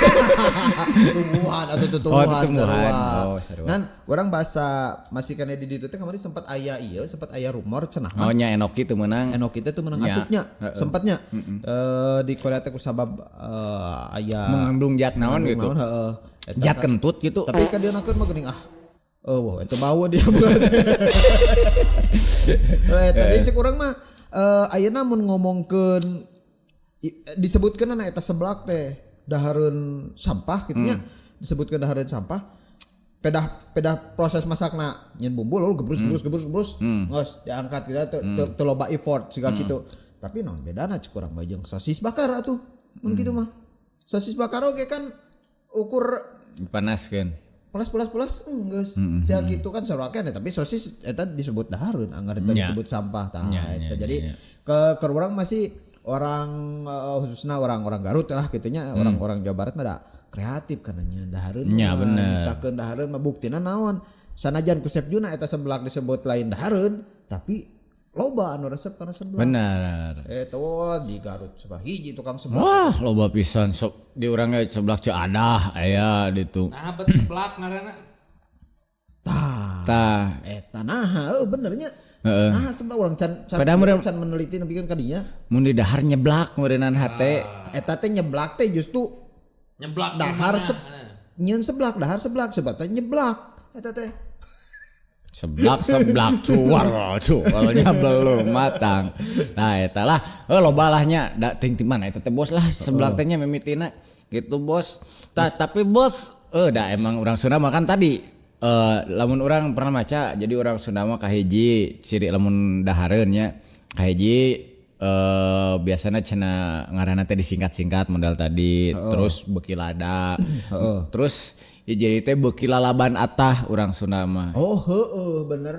Tumbuhan atau tumbuhan, Oh, tumbuhan. sarua. Oh, sarua. Ngan orang bahasa masih kena di ditu teh kamari sempat aya ieu, sempat aya rumor cenah mah. Oh nya enoki teu meunang. Enoki teh teu meunang Nya. asupnya, Heeh. sempatnya. Di Korea teh kusabab aya Mengandung zat naon gitu. naon, heeh. Eta Zat kan- kentut gitu. Tapi kan dia nakeun mah geuning ah. Oh, wah, eta bau dia bukan. Tadi cek urang mah ayeuna mun ngomongkeun disebutkeun na eta seblak teh dahareun sampah kitu nya. Disebutkeun dahareun sampah. Pedah pedah proses masakna nyen bumbu lalu gebrus gebrus gebrus gebrus geus diangkat gitu teu loba effort siga kitu. Tapi naon bedana cek urang mah jeung sosis bakar atuh. Mun kitu mah. Sosis bakar oge kan ukur Panaskeun. pulas pulas pulas enggeus sia kitu kan sarua keneh tapi sosis eta disebut dahareun anggar eta Nya. disebut sampah tah Nya, eta nya, jadi nya, ke urang masih orang khususna orang-orang Garut lah gitunya orang-orang Jawa Barat mah da kreatif karena nyeun dahareun Nya, mah. bener. Nyiptakeun dahareun mah buktina naon sanajan ku Chef Juna eta seblak disebut lain dahareun tapi loba anu resep kana seblak Bener. eta wah, di Garut seblak hiji tukang seblak Wah, loba pisan sok di urang ge seblak ceu adah aya ditu. Nah, bet seblak ngaranna. tah Tah, eta naha eueuh bener nya Heeh. nah sebelah orang can can, Padahal meureun- can meneliti nepikeun ka dinya mun di dahar nyeblak meureunnan hate. eta teh nyeblak teh justru Nyeblak dahar gimana? sep nyeun seblak dahar seblak sebab teh nyeblak eta teh Seblak seblak cuar cuarnya belum matang. Nah, eta lah loba lah nya da ting ti mana eta teh bos lah seblak teh nya mimitina gitu bos. Tah, tapi bos da emang urang Sunda mah kan tadi lamun urang pernah maca jadi urang Sunda mah kahiji ciri lamun dahareun nya kahiji biasanya cenah ngaranna teh disingkat-singkat modal tadi terus beuki lada terus ya jadi teh beuki lalaban atah urang Sunda mah. oh heeh bener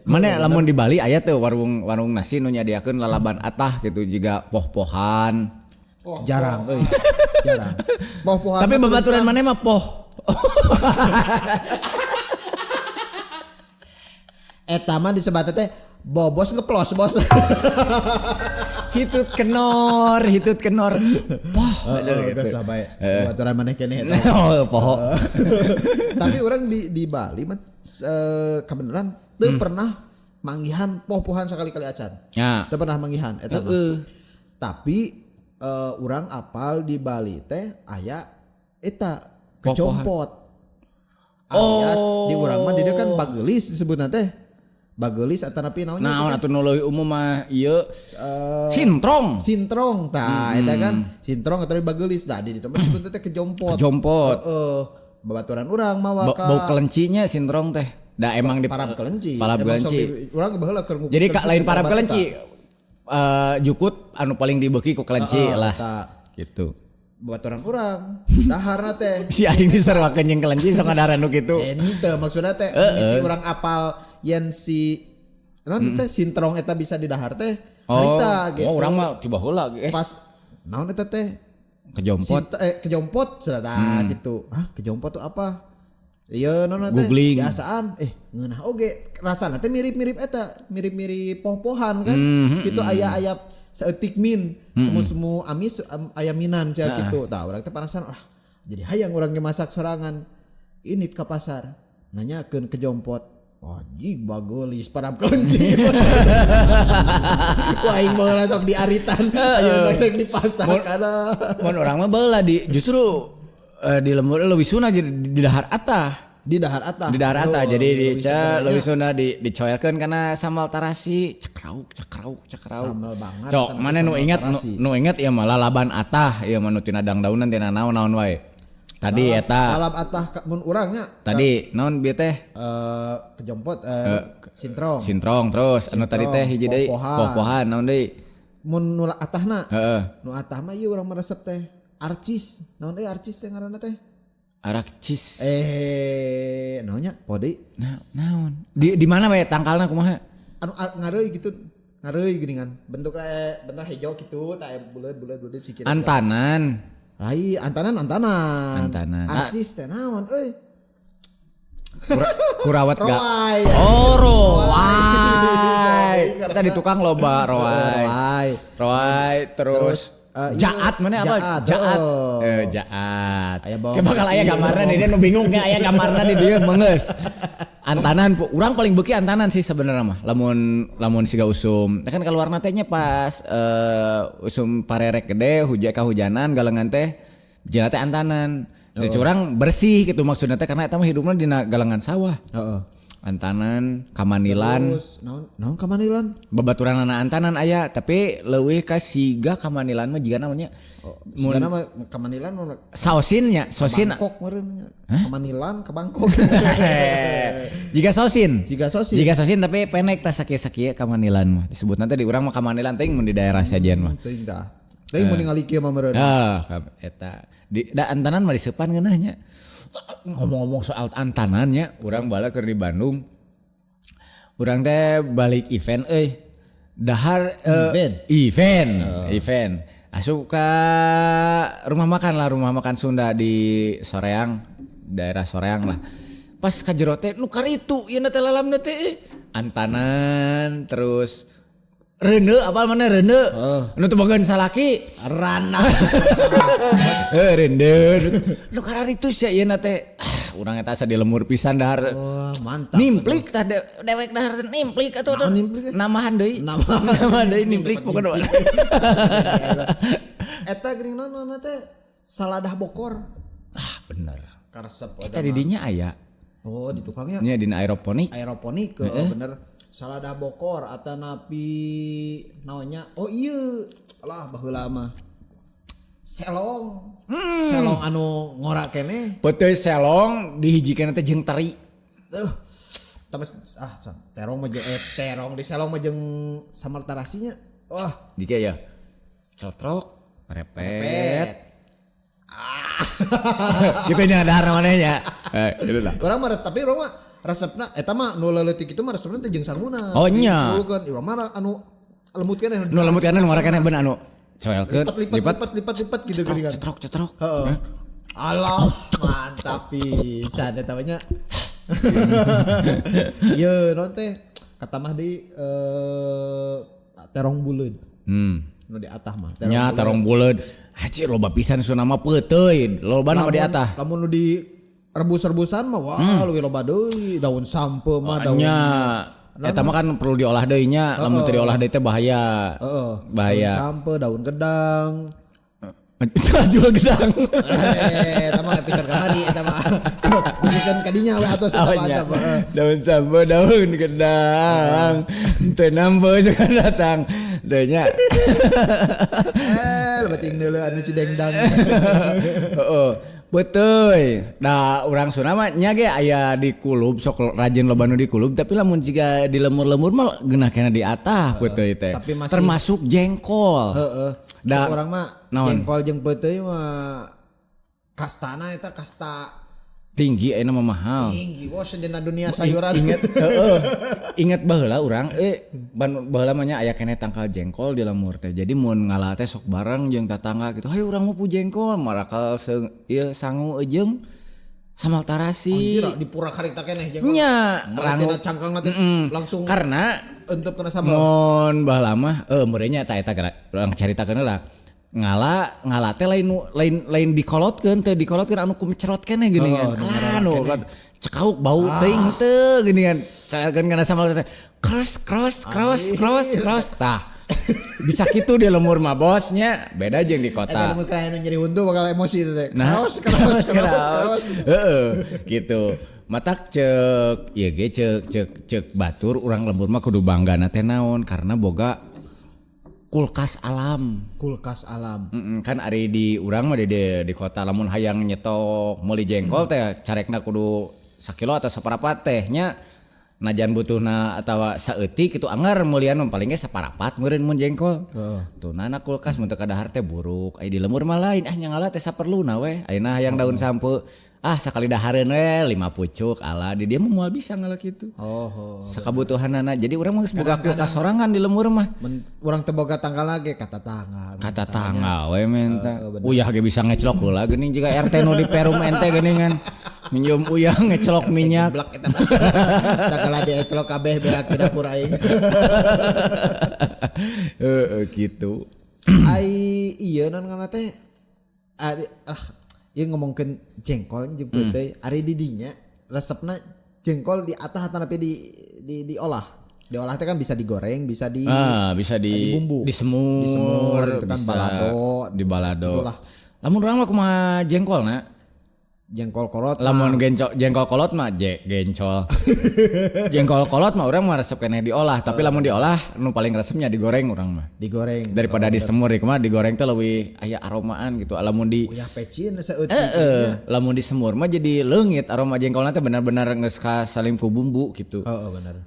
Mana lamun di Bali aya teh warung warung nasi nu nyadiakeun lalaban atah gitu jiga poh-pohan. jarang euy jarang poh-pohan Tapi mah babaturan terus maneh mah poh. eta mah disebat teh bobos ngeplos bos Hitut kenor, hitut kenor. Poh. heeh geus lah bae babaturan maneh keneh eta Oh, poho. tapi orang di Bali mah kebenaran teu pernah manggihan poh-pohan sekali-kali acan Ya. Teu pernah manggihan eta mah. Tapi urang apal di Bali teh aya eta kecompot. Alias di urang mah di dieu kan bagelis disebutna teh. Bagelis atanapi naon nya Naon teh? atuh nu leuwih umum mah ieu sintrong. Sintrong tah eta kan sintrong atau bagelis nah di ditu mah disebutna teh kejompot. Kejompot. Heeh. Babaturan urang mawa Bau ka bau kelencinya sintrong teh. Da emang di parab kelenci. Parab Emang sok kelenci. Urang baheula keur ngukur Jadi ka, kelenci lain di parab obat kelenci. eta. Jukut anu paling dibeuki ku kelenci Heeh, lah. eta. Gitu. Babaturan urang daharna teh. Si aing diseruakeun jeung kelenci sok ngadaran nu kitu. Ente maksudnya teh mimiti urang apal yen si naon teh sintrong eta bisa didahar teh harita gitu. Oh, urang mah tiba heula guys. Pas naon eta teh Kejompot. Kejompot cenah gitu. Hah, kejompot tuh apa? Iya nona teh biasaan ngeunah oge rasana teh mirip-mirip eta, mirip-mirip poh-pohan kan. Gitu aya-aya saeutik min, semu-semu amis aya minan cenah gitu. Tah urang teh penasaran, jadi hayang urang ge masak sorangan. Init ka pasar, nanyakeun kejompot. Anjing bagelis parab kelenci. Wah aing baheula sok diaritan ayeuna rek di pasar kana. Mun urang mah baheula di justru di lembur leuwih sunah jadi di dahar atah. Di dahar atah. Di dahar atah jadi di leuwih sunah di dicoelkeun kana sambal tarasi cekrauk cekrauk cekrauk. Sambal banget. Sok mana nu ingat nu ingat ieu mah lalaban atah ieu mah nu tina dangdaunan tina naon-naon wae. Tadi eta lalap atah mun urang nya. Tadi naon bieu teh? Kejompot sintrong. Sintrong terus anu tadi teh hiji deui poh-pohan naon deui? Mun nu atahna. Heeh. Nu atah mah ieu urang meresep teh arcis. Naon deui arcis teh ngaranna teh? Arakcis. Naon nya? Poho deui. Naon? Di mana we tangkalna kumaha? Anu ngareui gitu. Ngareui geuningan. Bentuk hijau kitu tah buleud-buleud sikit. Antanan. Lai antanan. Artis teh naon euy? Kurawat ga? Oh, roai. Kita di tukang loba roai. Roai terus jaat mana apa? Jaat. Jaat. Kayak bakal aya gambarna di dia nu bingung nya aya gambarna di dia mengeus. Antanan urang paling beuki antanan sih sebenarnya mah. Lamun siga usum. Kan keluarna teh nya pas usum parerek gede hujan kahujanan galengan teh jana teh antanan. Jadi urang bersih gitu maksudnya teh karena eta mah hidupna dina galengan sawah. Heeh. Antanan, kamanilan. Terus naon kamanilan? Babaturanana antanan aya tapi leuwih ka siga kamanilan mah jiga namanya. Siga nama kamanilan mah saosin nya, sosin. Bangkok meureun nya. Kamanilan ke Bangkok. Jiga sosin. Jiga sosin. Jiga sosin tapi pendek tah sakieu-sakieu kamanilan mah. Disebut nanti di urang mah kamanilan teuing mun di daerah sajian mah. Teuing tah. Teuing mun ningali kieu mah meureun. Ah, eta. Di da antanan mah diseupan ngeunah nya. Ngomong-ngomong soal antanannya, urang balik ke di Bandung. Urang teh balik event euy. Dahar event. Asup ka rumah makan lah, rumah makan Sunda di Soreang, daerah Soreang lah. Pas ka jero teh nu karitu ieu teh lalamna teh antanan terus reuneu apal mana reuneu. Nu teu boga salaki rana. Reuneu. Nu kararitu sia ieu teh. Urang eta asa di lemur pisan dahar. Oh, mantap. Nimplik tah dewek dahar nimplik atuh. Namahan deui. Namahan deui nimplik pokona. Eta geuning naon teh saladah bokor. Ah bener. Karesep eta di dinya aya. Oh, di tukangnya. Nya dina aeroponik. Aeroponik bener. Saladah bokor atanapi naonnya oh iya lah baheula mah selong. Selong anu ngora keneh peuteuy selong dihijikeun teh jeung teri tapi terong mah terong di selong mah jeung samar tarasinya wah dike ya cotrok prepet kitu nya dahar maneh nya kitu lah urang mah tapi urang mah resepna eta mah nu leutik itu mah resepna teh jeung sanguna. Oh nya. Dipulukeun urang mah anu lemut keneh. Nu lemut keneh nu ngora keneh beun anu coelkeun lipat gitu geuningan. Cetrok. Heeh. Alah mantap pisan eta mah nya. Ieu naon teh katamah deui terong buleud. Nu di atah mah terong. Nya terong buleud. Haji loba pisan sunah mah peuteuy, loba nu di atah. Lamun nu di rebus-rebusan mah wah leuwih loba deui, daun sampe mah daun. Nya eta mah kan perlu diolah deui nya, lamun teu diolah deui teh bahaya. Heeh. Bahaya. Daun sampe, daun gedang. Jual gedang. Eta mah episode kamari eta mah. Dugikeun ka dinya we atuh eta mantap. Daun sampe, daun gedang. Teu nampe suka datang. Deui nya. Loba ting deuleu anu Cidengdang. Heeh. Betul. Nah, urang Sunda mah nya ge aya di kulub sok rajin loba nu di kulub tapi lamun jiga di lemur-lemur mah geunah keneh di atah peuteuy teh. Termasuk jengkol. Heeh. Da urang mah jengkol jeung peuteuy mah kastana eta kasta Tinggi ayeuna mah mahal. Tinggi bos dina dunia sayuran. Ingat heeh. Ingat baheula urang ban baheula mah nya aya keneh tangkal jengkol di lembur teh. Jadi mun ngala teh sok bareng jeung tatangga gitu. Hayu urang mupu jengkol marakal ieu sangu jeung sambal tarasi. Anjir, di pura karita keneh jengkol. Nya, Rangu cangkang nanti langsung karena entup kena sambal. Mun baheula mah meureun nya eta eta urang caritakeun heula. Ngala teh lain lain lain dikolotkeun teu dikolotkeun anu kumecerot keneh geuningan. Alah nu cekauk bau teuing teu geuningan. Caelkeun kana sambal teh. Cross cross cross cross cross tah. Bisa kitu di lembur mah bosnya, beda jeung di Eta kota. lembur kaya nu nyeri huntu bakal emosi itu teh. Nah, Cross cross cross cross. Heeh, gitu. Matak cek ieu ge cek cek cek batur urang lembur mah kudu banggana teh naon karena boga kulkas alam. Kulkas alam. Kan ari di urang mah di kota lamun hayang nyetok meuli jengkol teh carekna kudu sakilo atau saparapat teh nya najan butuhna atawa saeutik kitu anggar meulian mah paling ge saparapat meureun mun jengkol. Tuh nana kulkas mun teu kadahar teh buruk. Ai di lembur mah lain ah nya ngala teh saperluna we. Ayeuna hayang daun sampe ah sakali dahareun we 5 pucuk ala di dieu mah moal bisa ngala kitu. Oh. Sakabutuhanana. Jadi urang mah geus boga kulkas sorangan di lembur mah. Urang teu boga tanggal lagi kata tangga. Kata tangga we menta. Uyah ge bisa ngecelok heula geuning jiga RT nu di Perum ente geuningan. Minjem uyah ngecelok minyak. Blak eta mah. Sagala diecelok kabeh beak di dapur aing. Heeh gitu. Ai ieu naon ngaranna teh? Ah ieu ngomongkeun jengkol jeung peuteuy ari di dinya resepna jengkol di atah atanapi di diolah. Diolah teh kan bisa digoreng, bisa di bisa di dibumbu. Disemur, disemur gitu kan bisa balado. Di balado. Itulah. Lamun urang mah kumaha jengkolna? Jengkol kolot. Lamun jengkol kolot mah gencol. Jengkol kolot mah urang mah resep keneh diolah, tapi lamun diolah nu paling resepnya digoreng urang mah. Digoreng. Daripada disemur ieu mah digoreng teh leuwih aya aromaan gitu. Lamun di uyah pecin saeutik. Lamun disemur mah jadi leungit aroma jengkolna teh bener-bener geus kasaling ku bumbu gitu. Heeh bener.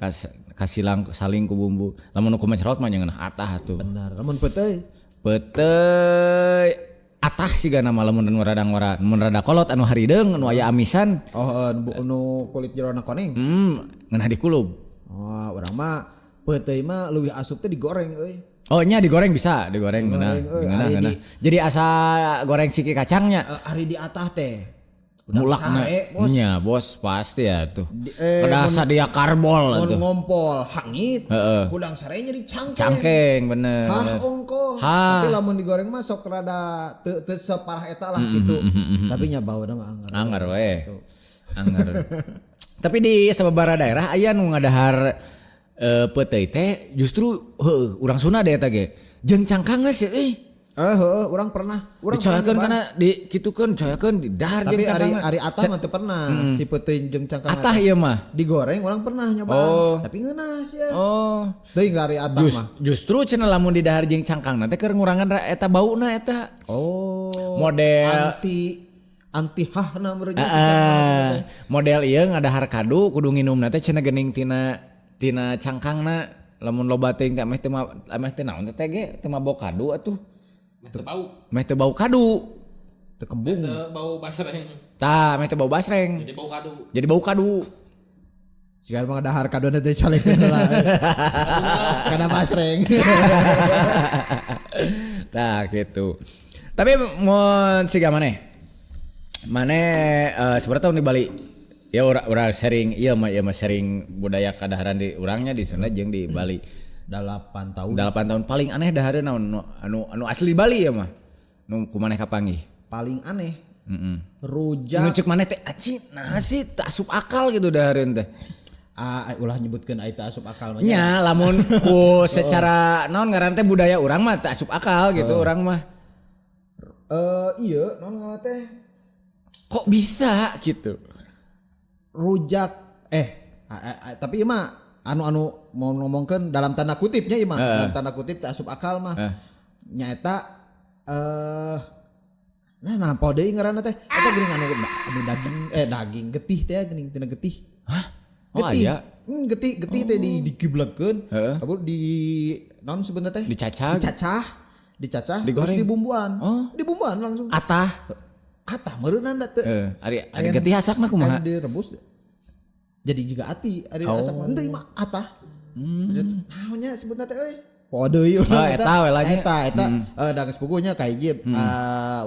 Kasilang saling ku bumbu. Lamun nu kumecerot mah ngeunah atah atuh. Bener. Lamun peuteuy. Peuteuy atah siga nama lamun nu rada ngora mun rada kolot anu harideung anu aya amisan. Oh, nu kulit jerona koneng. Ngeunah dikulub. Oh, urang mah peuteuy mah leuwih asup teh digoreng euy. Oh nya digoreng bisa, digoreng ngeunah. Jadi asa goreng siki kacangnya. Ari di atah teh. Mulakna. Nya bos pasti ya tuh. Kedah sadia karbol atuh. Mun ngompol hangit. Hudang sare nyeri cangkeng. Cangkeng bener. Hah ongko. Tapi lamun digoreng mah sok rada teu separah eta lah gitu. Tapi nya bauna mah anggar. Anggar we. Anggar. Tapi di sababaraha daerah aya nu ngadahar peuteuy teh justru heuh urang Sunda deh eta ge. Jeung cangkangna sih euy. Heeh, urang pernah. Urang dicoyakeun kana di kitukeun, coyakeun di dahar jeung cangkang. Tapi ari atah mah teu pernah. Si peuteuy jeung cangkang. Atah ieu mah. Digoreng urang pernah nyobaan. Oh. Tapi ngeunah sia. Oh. Teuing ari atah mah. Justru cenah lamun di dahar jeung cangkangna teh keur ngurangan eta bauna eta. Oh. Model anti hahna meureun. Model ieu ngadahar kadu kudu nginumna teh cenah geuning tina cangkangna. Lamun loba teuing teh ameh teu naon teh ge teu mabok kadu atuh. Meh teu bau. Meh teu bau kadu. Teu kembung. Meh teu bau basreng. Tah, meh teu bau basreng. Jadi bau kadu. Jadi bau kadu. Siga mah dahar kaduna teh calekeun heula. Kana basreng. Tah gitu. Tapi mun siga maneh. Maneh seberapa tahun di Bali? Ya urang sering ieu mah sering budaya kadaharan di urangnya di Sunda jeung di Bali. 8 tahun. 8 tahun paling aneh dahareun naon anu asli Bali ya mah. Nu ku maneh kapanggih. Paling aneh. Heeh. Rujak. Nu ceuk maneh teh anjing nah sih teu asup akal gitu dahareun teh. Ah ulah nyebutkeun ai teu asup akal mah. Nya lamun ku secara naon ngaran teh budaya urang mah teu asup akal gitu urang mah. Iya naon ngaran teh? Kok bisa gitu. Rujak tapi ieu mah anu mau ngomongkeun dalam tanda kutipnya ieu mah dalam tanda kutip teu asup akal mah. Nyaeta nah nampo deui ngaranna teh eta geuning anu daging daging getih teh geuning tina getih. Hah? Oh getih. Aya. Getih teh digiblegkeun. Lalu di naon sebentar teh? Dicacah. Dicacah terus dibumbuan. Oh. Dibumbuan langsung. Atah. Atah meureunna da teu. Ari ari getih asakna kumaha? Anu direbus jadi juga ati ari asak mah henteu mah atah. Naonnya sebutna teh euy? Poho deui urang Oh, eta we lah nya. Eta eta da geus puguhnya ka hiji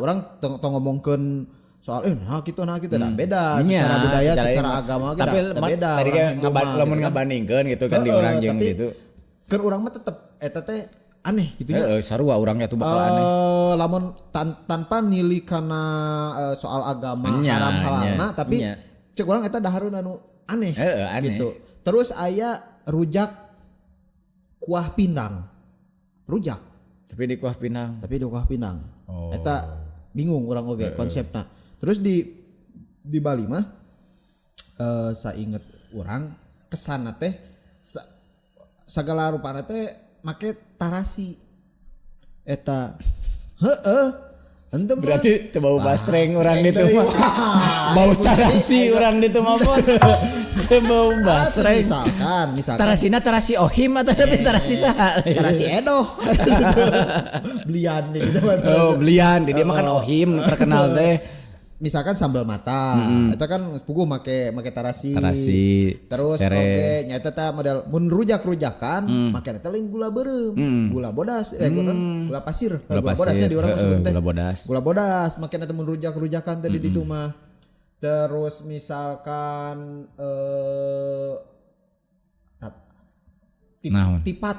urang tong ngomongkeun soal nah kitu da beda Nya, secara budaya secara ilmu. agama ge Tapi da beda tadi orang kan Hindu mah, lamun gitu kan. ngabandingkeun gitu kan di Heeh, urang jeung tapi gitu. Keur urang mah tetep eta teh aneh gitu nya. Heeh, sarua urangnya tuh bakal aneh. Lamun tanpa nili kana soal agama Nya, haram halalna nya, tapi nya. cek urang eta dahareun anu aneh Heeh, aneh. gitu. Terus aya rujak kuah pindang. Rujak Tapi di kuah pinang. tapi di kuah pinang. Oh. Eta bingung urang oge konsepna. Terus di Bali mah sainget urang kesana teh sagala rupana teh make tarasi. Eta heeh. Henteu Berarti teu bau basreng urang ditu deui. mah. Bau tarasi urang ditu mah bos. Teu bau basreng. Misalkan, misalkan Tarasina tarasi ohim atau tapi tarasi saha? tarasi edoh. Belian gitu mah. Oh, belian di dia makan ohim terkenal teh. Misalkan sambal mata, eta kan puguh make make tarasi. Tarasi, Terus sere. oge nya eta teh model mun rujak-rujakan make eta lain gula beureum, gula bodas, gula, gula pasir, Gula gula bodasnya pasir, di urang mah heeh, sebut teh. gula bodas. Gula bodas make eta mun rujak-rujakan teh di ditu mah. Terus misalkan Naon? tipat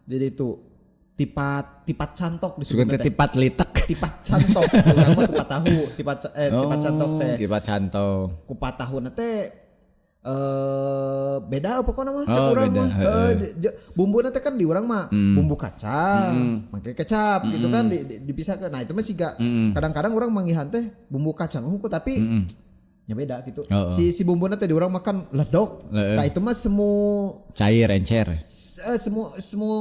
di ditu. Tipat tipat cantok Sugan disebutna teh teh. tipat litek. Tipat cantok urang mah kupat tahu, tipat cantok teh. Oh, tipat cantok. Kupat tahu teh beda pokoknya mah cek Oh, urang beda, mah. heeh. Bumbuna teh kan di urang mah bumbu kacang, make kecap gitu kan dipisahkeun. Nah, itu mah siga kadang-kadang urang manggihan teh bumbu kacang huku tapi nya beda gitu. Heeh. Si si bumbuna teh di urang makan ledok. Heeh. Tah itu mah semu Cair encer. semu semu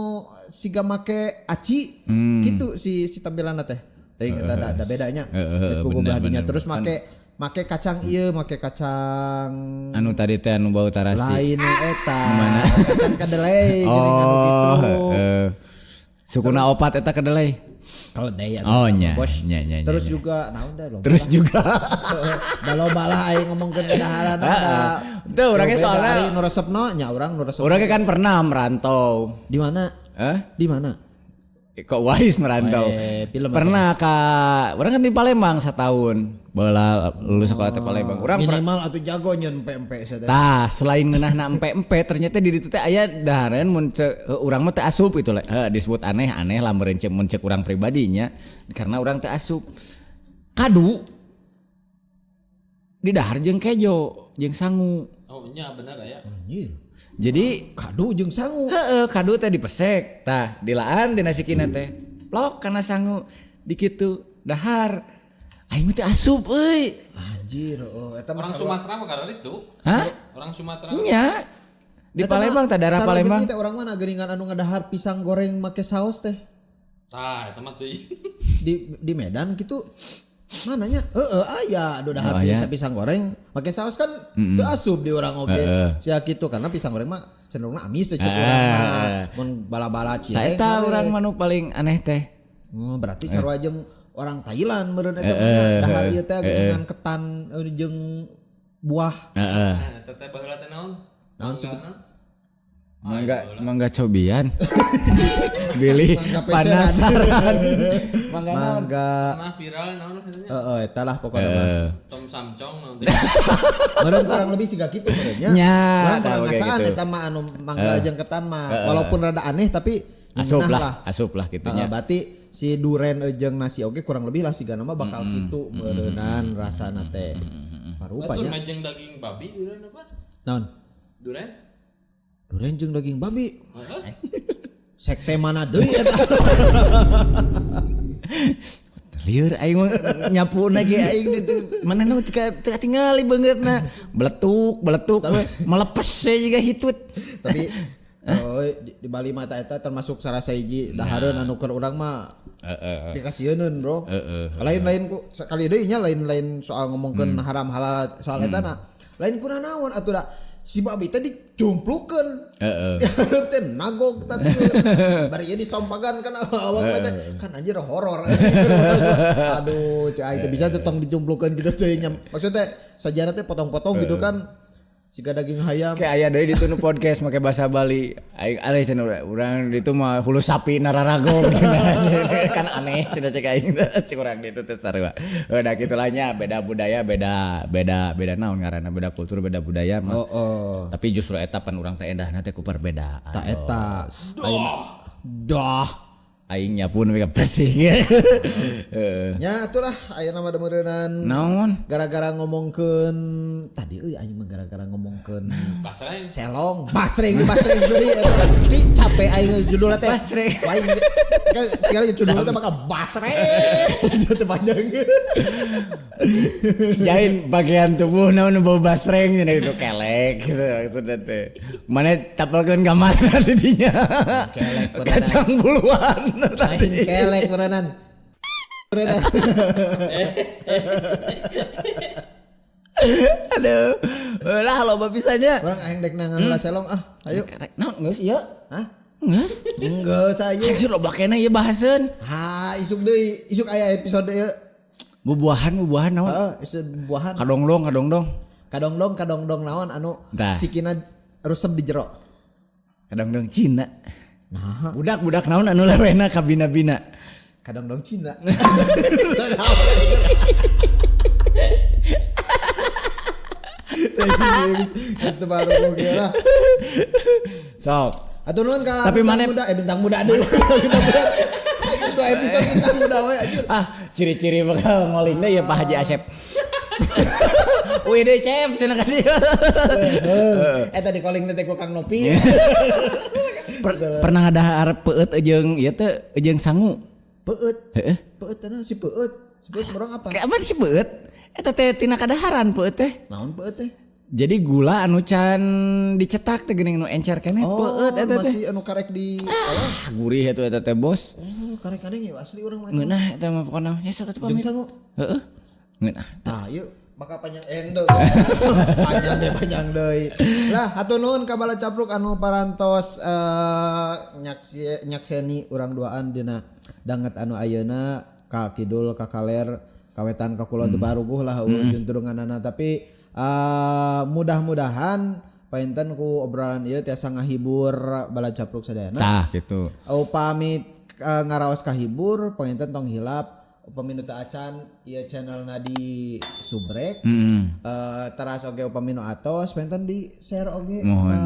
siga make aci gitu si si tampilanna teh. Teh inget ada bedanya. Heeh, Geus puguh bener, beladinya. bener. Terus make make kacang ieu, make kacang Anu tadi teh anu bau tarasi. lain eta. Kacang kedelai geuning anu Oh, gitu. heeh. Sukuna opat eta kedelai. Keledai Oh, nya, Bos. nya, nya, nya, Terus nya. juga naon dah loba. Terus juga. Da loba lah aing ngomongkeun kadaharan da. Tuh, orangnya Beda, soalnya- ari nu resepna nya urang nu resep. Orangnya kan pernah merantau. Di mana? Eh? Di mana? Kok wise merantau? Film pernah ka orang kan di Palembang setahun. Bola lulus sekolah teh Palembang. Urang minimal atuh jago nyeun pempek saya teh. Tah, selain ngeunahna empe-empe ternyata di ditu teh aya dahareun mun ceuk urang mah teu asup gitu lah. Heuh, disebut aneh-aneh lah meureun ceuk mun ceuk urang pribadinya karena urang teu asup. Kadu di dahar jeung kejo jeung sangu. Oh nya bener ya. Anjir. Jadi Kadu jeung sangu. heeh kadu teh dipesek. Tah, dilaan tina sikina teh. Plok kana sangu dikitu dahar. Aing mah teu asup euy. Anjir, oh eta mah Orang Sumatera mah karena itu. Hah? Orang Sumatera. Nya. Di Eta Palembang mah teh daerah sarua Palembang. jeung ieu teh orang mana geuningan anu ngadahar pisang goreng make saus teh. Tah, eta mah teuing. Di Medan gitu mananya heeh aya anu dahar Oh, aya. biasa pisang goreng make saus kan teu asup di urang oge. Heeh. Sia kitu karena pisang goreng mah cenderungna amis teh cek Ah. urang mah. Mun bala-bala Tah cireng. eta goreng. urang mah nu paling aneh teh. Oh, berarti sarua jeung orang Thailand meureun eta mah nya. Dahar ieu teh geuningan ketan jeung buah. Heeh. Nah, eta teh baheula teh naon? Naon sebut? Mangga mangga cobian. Billy Mangga peseran. penasaran. Mangga naon? Mangga Pernah viral naon katanya? heeh eta lah pokokna mah. Heeh. Tom Samcong naon teh. Meureun kurang lebih siga kitu meureun nya. Nya, Urang tah, kurang oke ngasaan gitu. eta mah anu mangga jeung ketan mah walaupun rada aneh tapi Asup ngeunah lah, asup lah gitu Heeh, nya. berarti si duren jeung nasi oge kurang lebih lah sigana mah bakal kitu meureunan rasana teh. Batur Parupanya. mah jeung daging babi duren apa? Naon? Duren? Duren jeung daging babi. Heeh. Sekte mana deui eta? Lieur aing mah nyapu lagi aing ditu. Mana nu teu tingali beungeutna. Beletuk, beletuk we. Melepes we jiga hitut. Tapi oh, di Bali mah eta termasuk sarasa hiji dahareun anu keur urang mah Heeh. dikasieun bro. Lain-lain ku sekali deui nya lain-lain soal ngomongkeun haram halal soal eta na. Lain ku nanaon atuh da Si babi teh dicumplukeun. Heeh. Teh nagog tah bari ieu disompagan kan awak teh kan anjir horor. Aduh, cai aing teh bisa teh tong dicumplukeun gitu teh nya. Maksudnya teh sajarah teh potong-potong gitu kan. Siga daging hayam. Kayak aya deui ditunu podcast make bahasa Bali. Aing aleh cenah urang ditu mah hulu sapi nararagog cenah. Kan aneh cenah cek aing teh cek urang ditu teh sarua. Udah kitu lah nya beda budaya, beda beda beda naon ngaranna, beda kultur, beda budaya mah. Oh, oh. Tapi justru eta pan urang teh endahna teh ku perbedaan. Ta eta. Ayeuna dah. Aingnya pun mereka bersih. Heeh. Nya atulah ayeuna mah deumeureunnan. Naon? Gara-gara ngomongkeun tadi euy aing mah gara-gara ngomongkeun Basreng. selong basreng di basreng deui eta. Di capek aing judulna teh. Basreng. Aing kan judulna teh bakal basreng. Dia teh panjang. Jain bagian tubuh naon nu bau basreng cenah itu kelek gitu maksudnya teh. Mana tapelkeun gambar di dinya. Kelek beneran. Kacang buluan Aing tadi. kelek beneran. Beneran. Aduh. Lah loba pisannya. Urang aing dek nangan lah selong ah. Ayo. Naon geus ieu? Hah? Geus. Geus ayo. Anjir loba keneh ieu bahaseun. Ha, isuk deui, isuk aya episode ieu. Bubuahan bubuahan naon? Heeh, isuk buahan. Kadongdong kadongdong. Kadongdong kadongdong naon anu Tah. sikina rusep di jero. Kadongdong Cina. Nah, Budak-budak naon anu lewena ka bina-bina. kadongdong Cina. Geus teu baru oge lah. Sok. Atuh nuhun ka Tapi bintang mana- muda, bintang muda deui. Bintang muda. Dua episode bintang muda we anjir. Ah, ciri-ciri bakal ngolingna ya Pak Haji Asep. Wih deh cep cenah ka dieu. Eta di calling teh ku Kang Nopi. Pernah ada peueut jeung ieu teh jeung sangu. Peueut. Heeh. Peueut tanah si peueut. Si peueut urang apa? Kayak apa sih peueut? Eta teh tina kadaharan peueut teh. Naon peueut teh? Jadi gula anu can dicetak teh geuning nu encer keneh Oh, peueut eta teh. masih anu karek di Ah, gurih eta eta teh bos. Oh, karek kadeng ya asli urang mah. Ngeunah eta mah pokona. Ya sok atuh Jeung pamit. sangu. Heeh. Ngeunah. Tah, yuk bakal panjang ente. Panjang deui. Lah, hatur nuhun ka bala capruk anu parantos nyakseni urang duaan dina danget anu ayeuna ka kidul ka kaler ka wetan ka kulon teu baruguh lah eueuh juntrunganana tapi mudah-mudahan painten ku obrolan ieu tiasa ngahibur bala capruk sadayana. Tah gitu. Upami ngaraos kahibur panginten tong hilap upami nu teu acan ieu channelna di subrek. Teras oge upami nu atos panginten di share oge Mohon. ka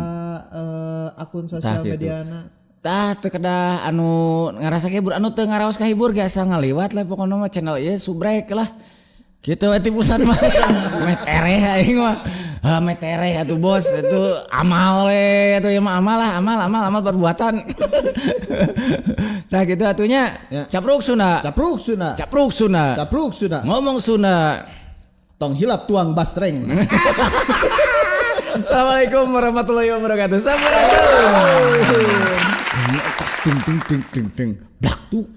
akun sosial Tah, gitu. mediana. Tah teu kedah anu ngarasa kahibur anu teu ngaraos kahibur ge asa ngaliwat lah pokona mah channel ieu subrek lah. Gitu we ti pusat mah. Meh tereh aing mah. Ha meh tereh atuh bos itu amal we atuh ieu mah amal lah amal amal amal perbuatan. Tah gitu atunya. Ya. Capruk Sunda. Capruk Sunda. Capruk Sunda. Capruk Sunda. Ngomong Sunda. Tong hilap tuang basreng. Assalamualaikum warahmatullahi wabarakatuh. Sampurasun. Tung tung tung tung tung. Blak tuh.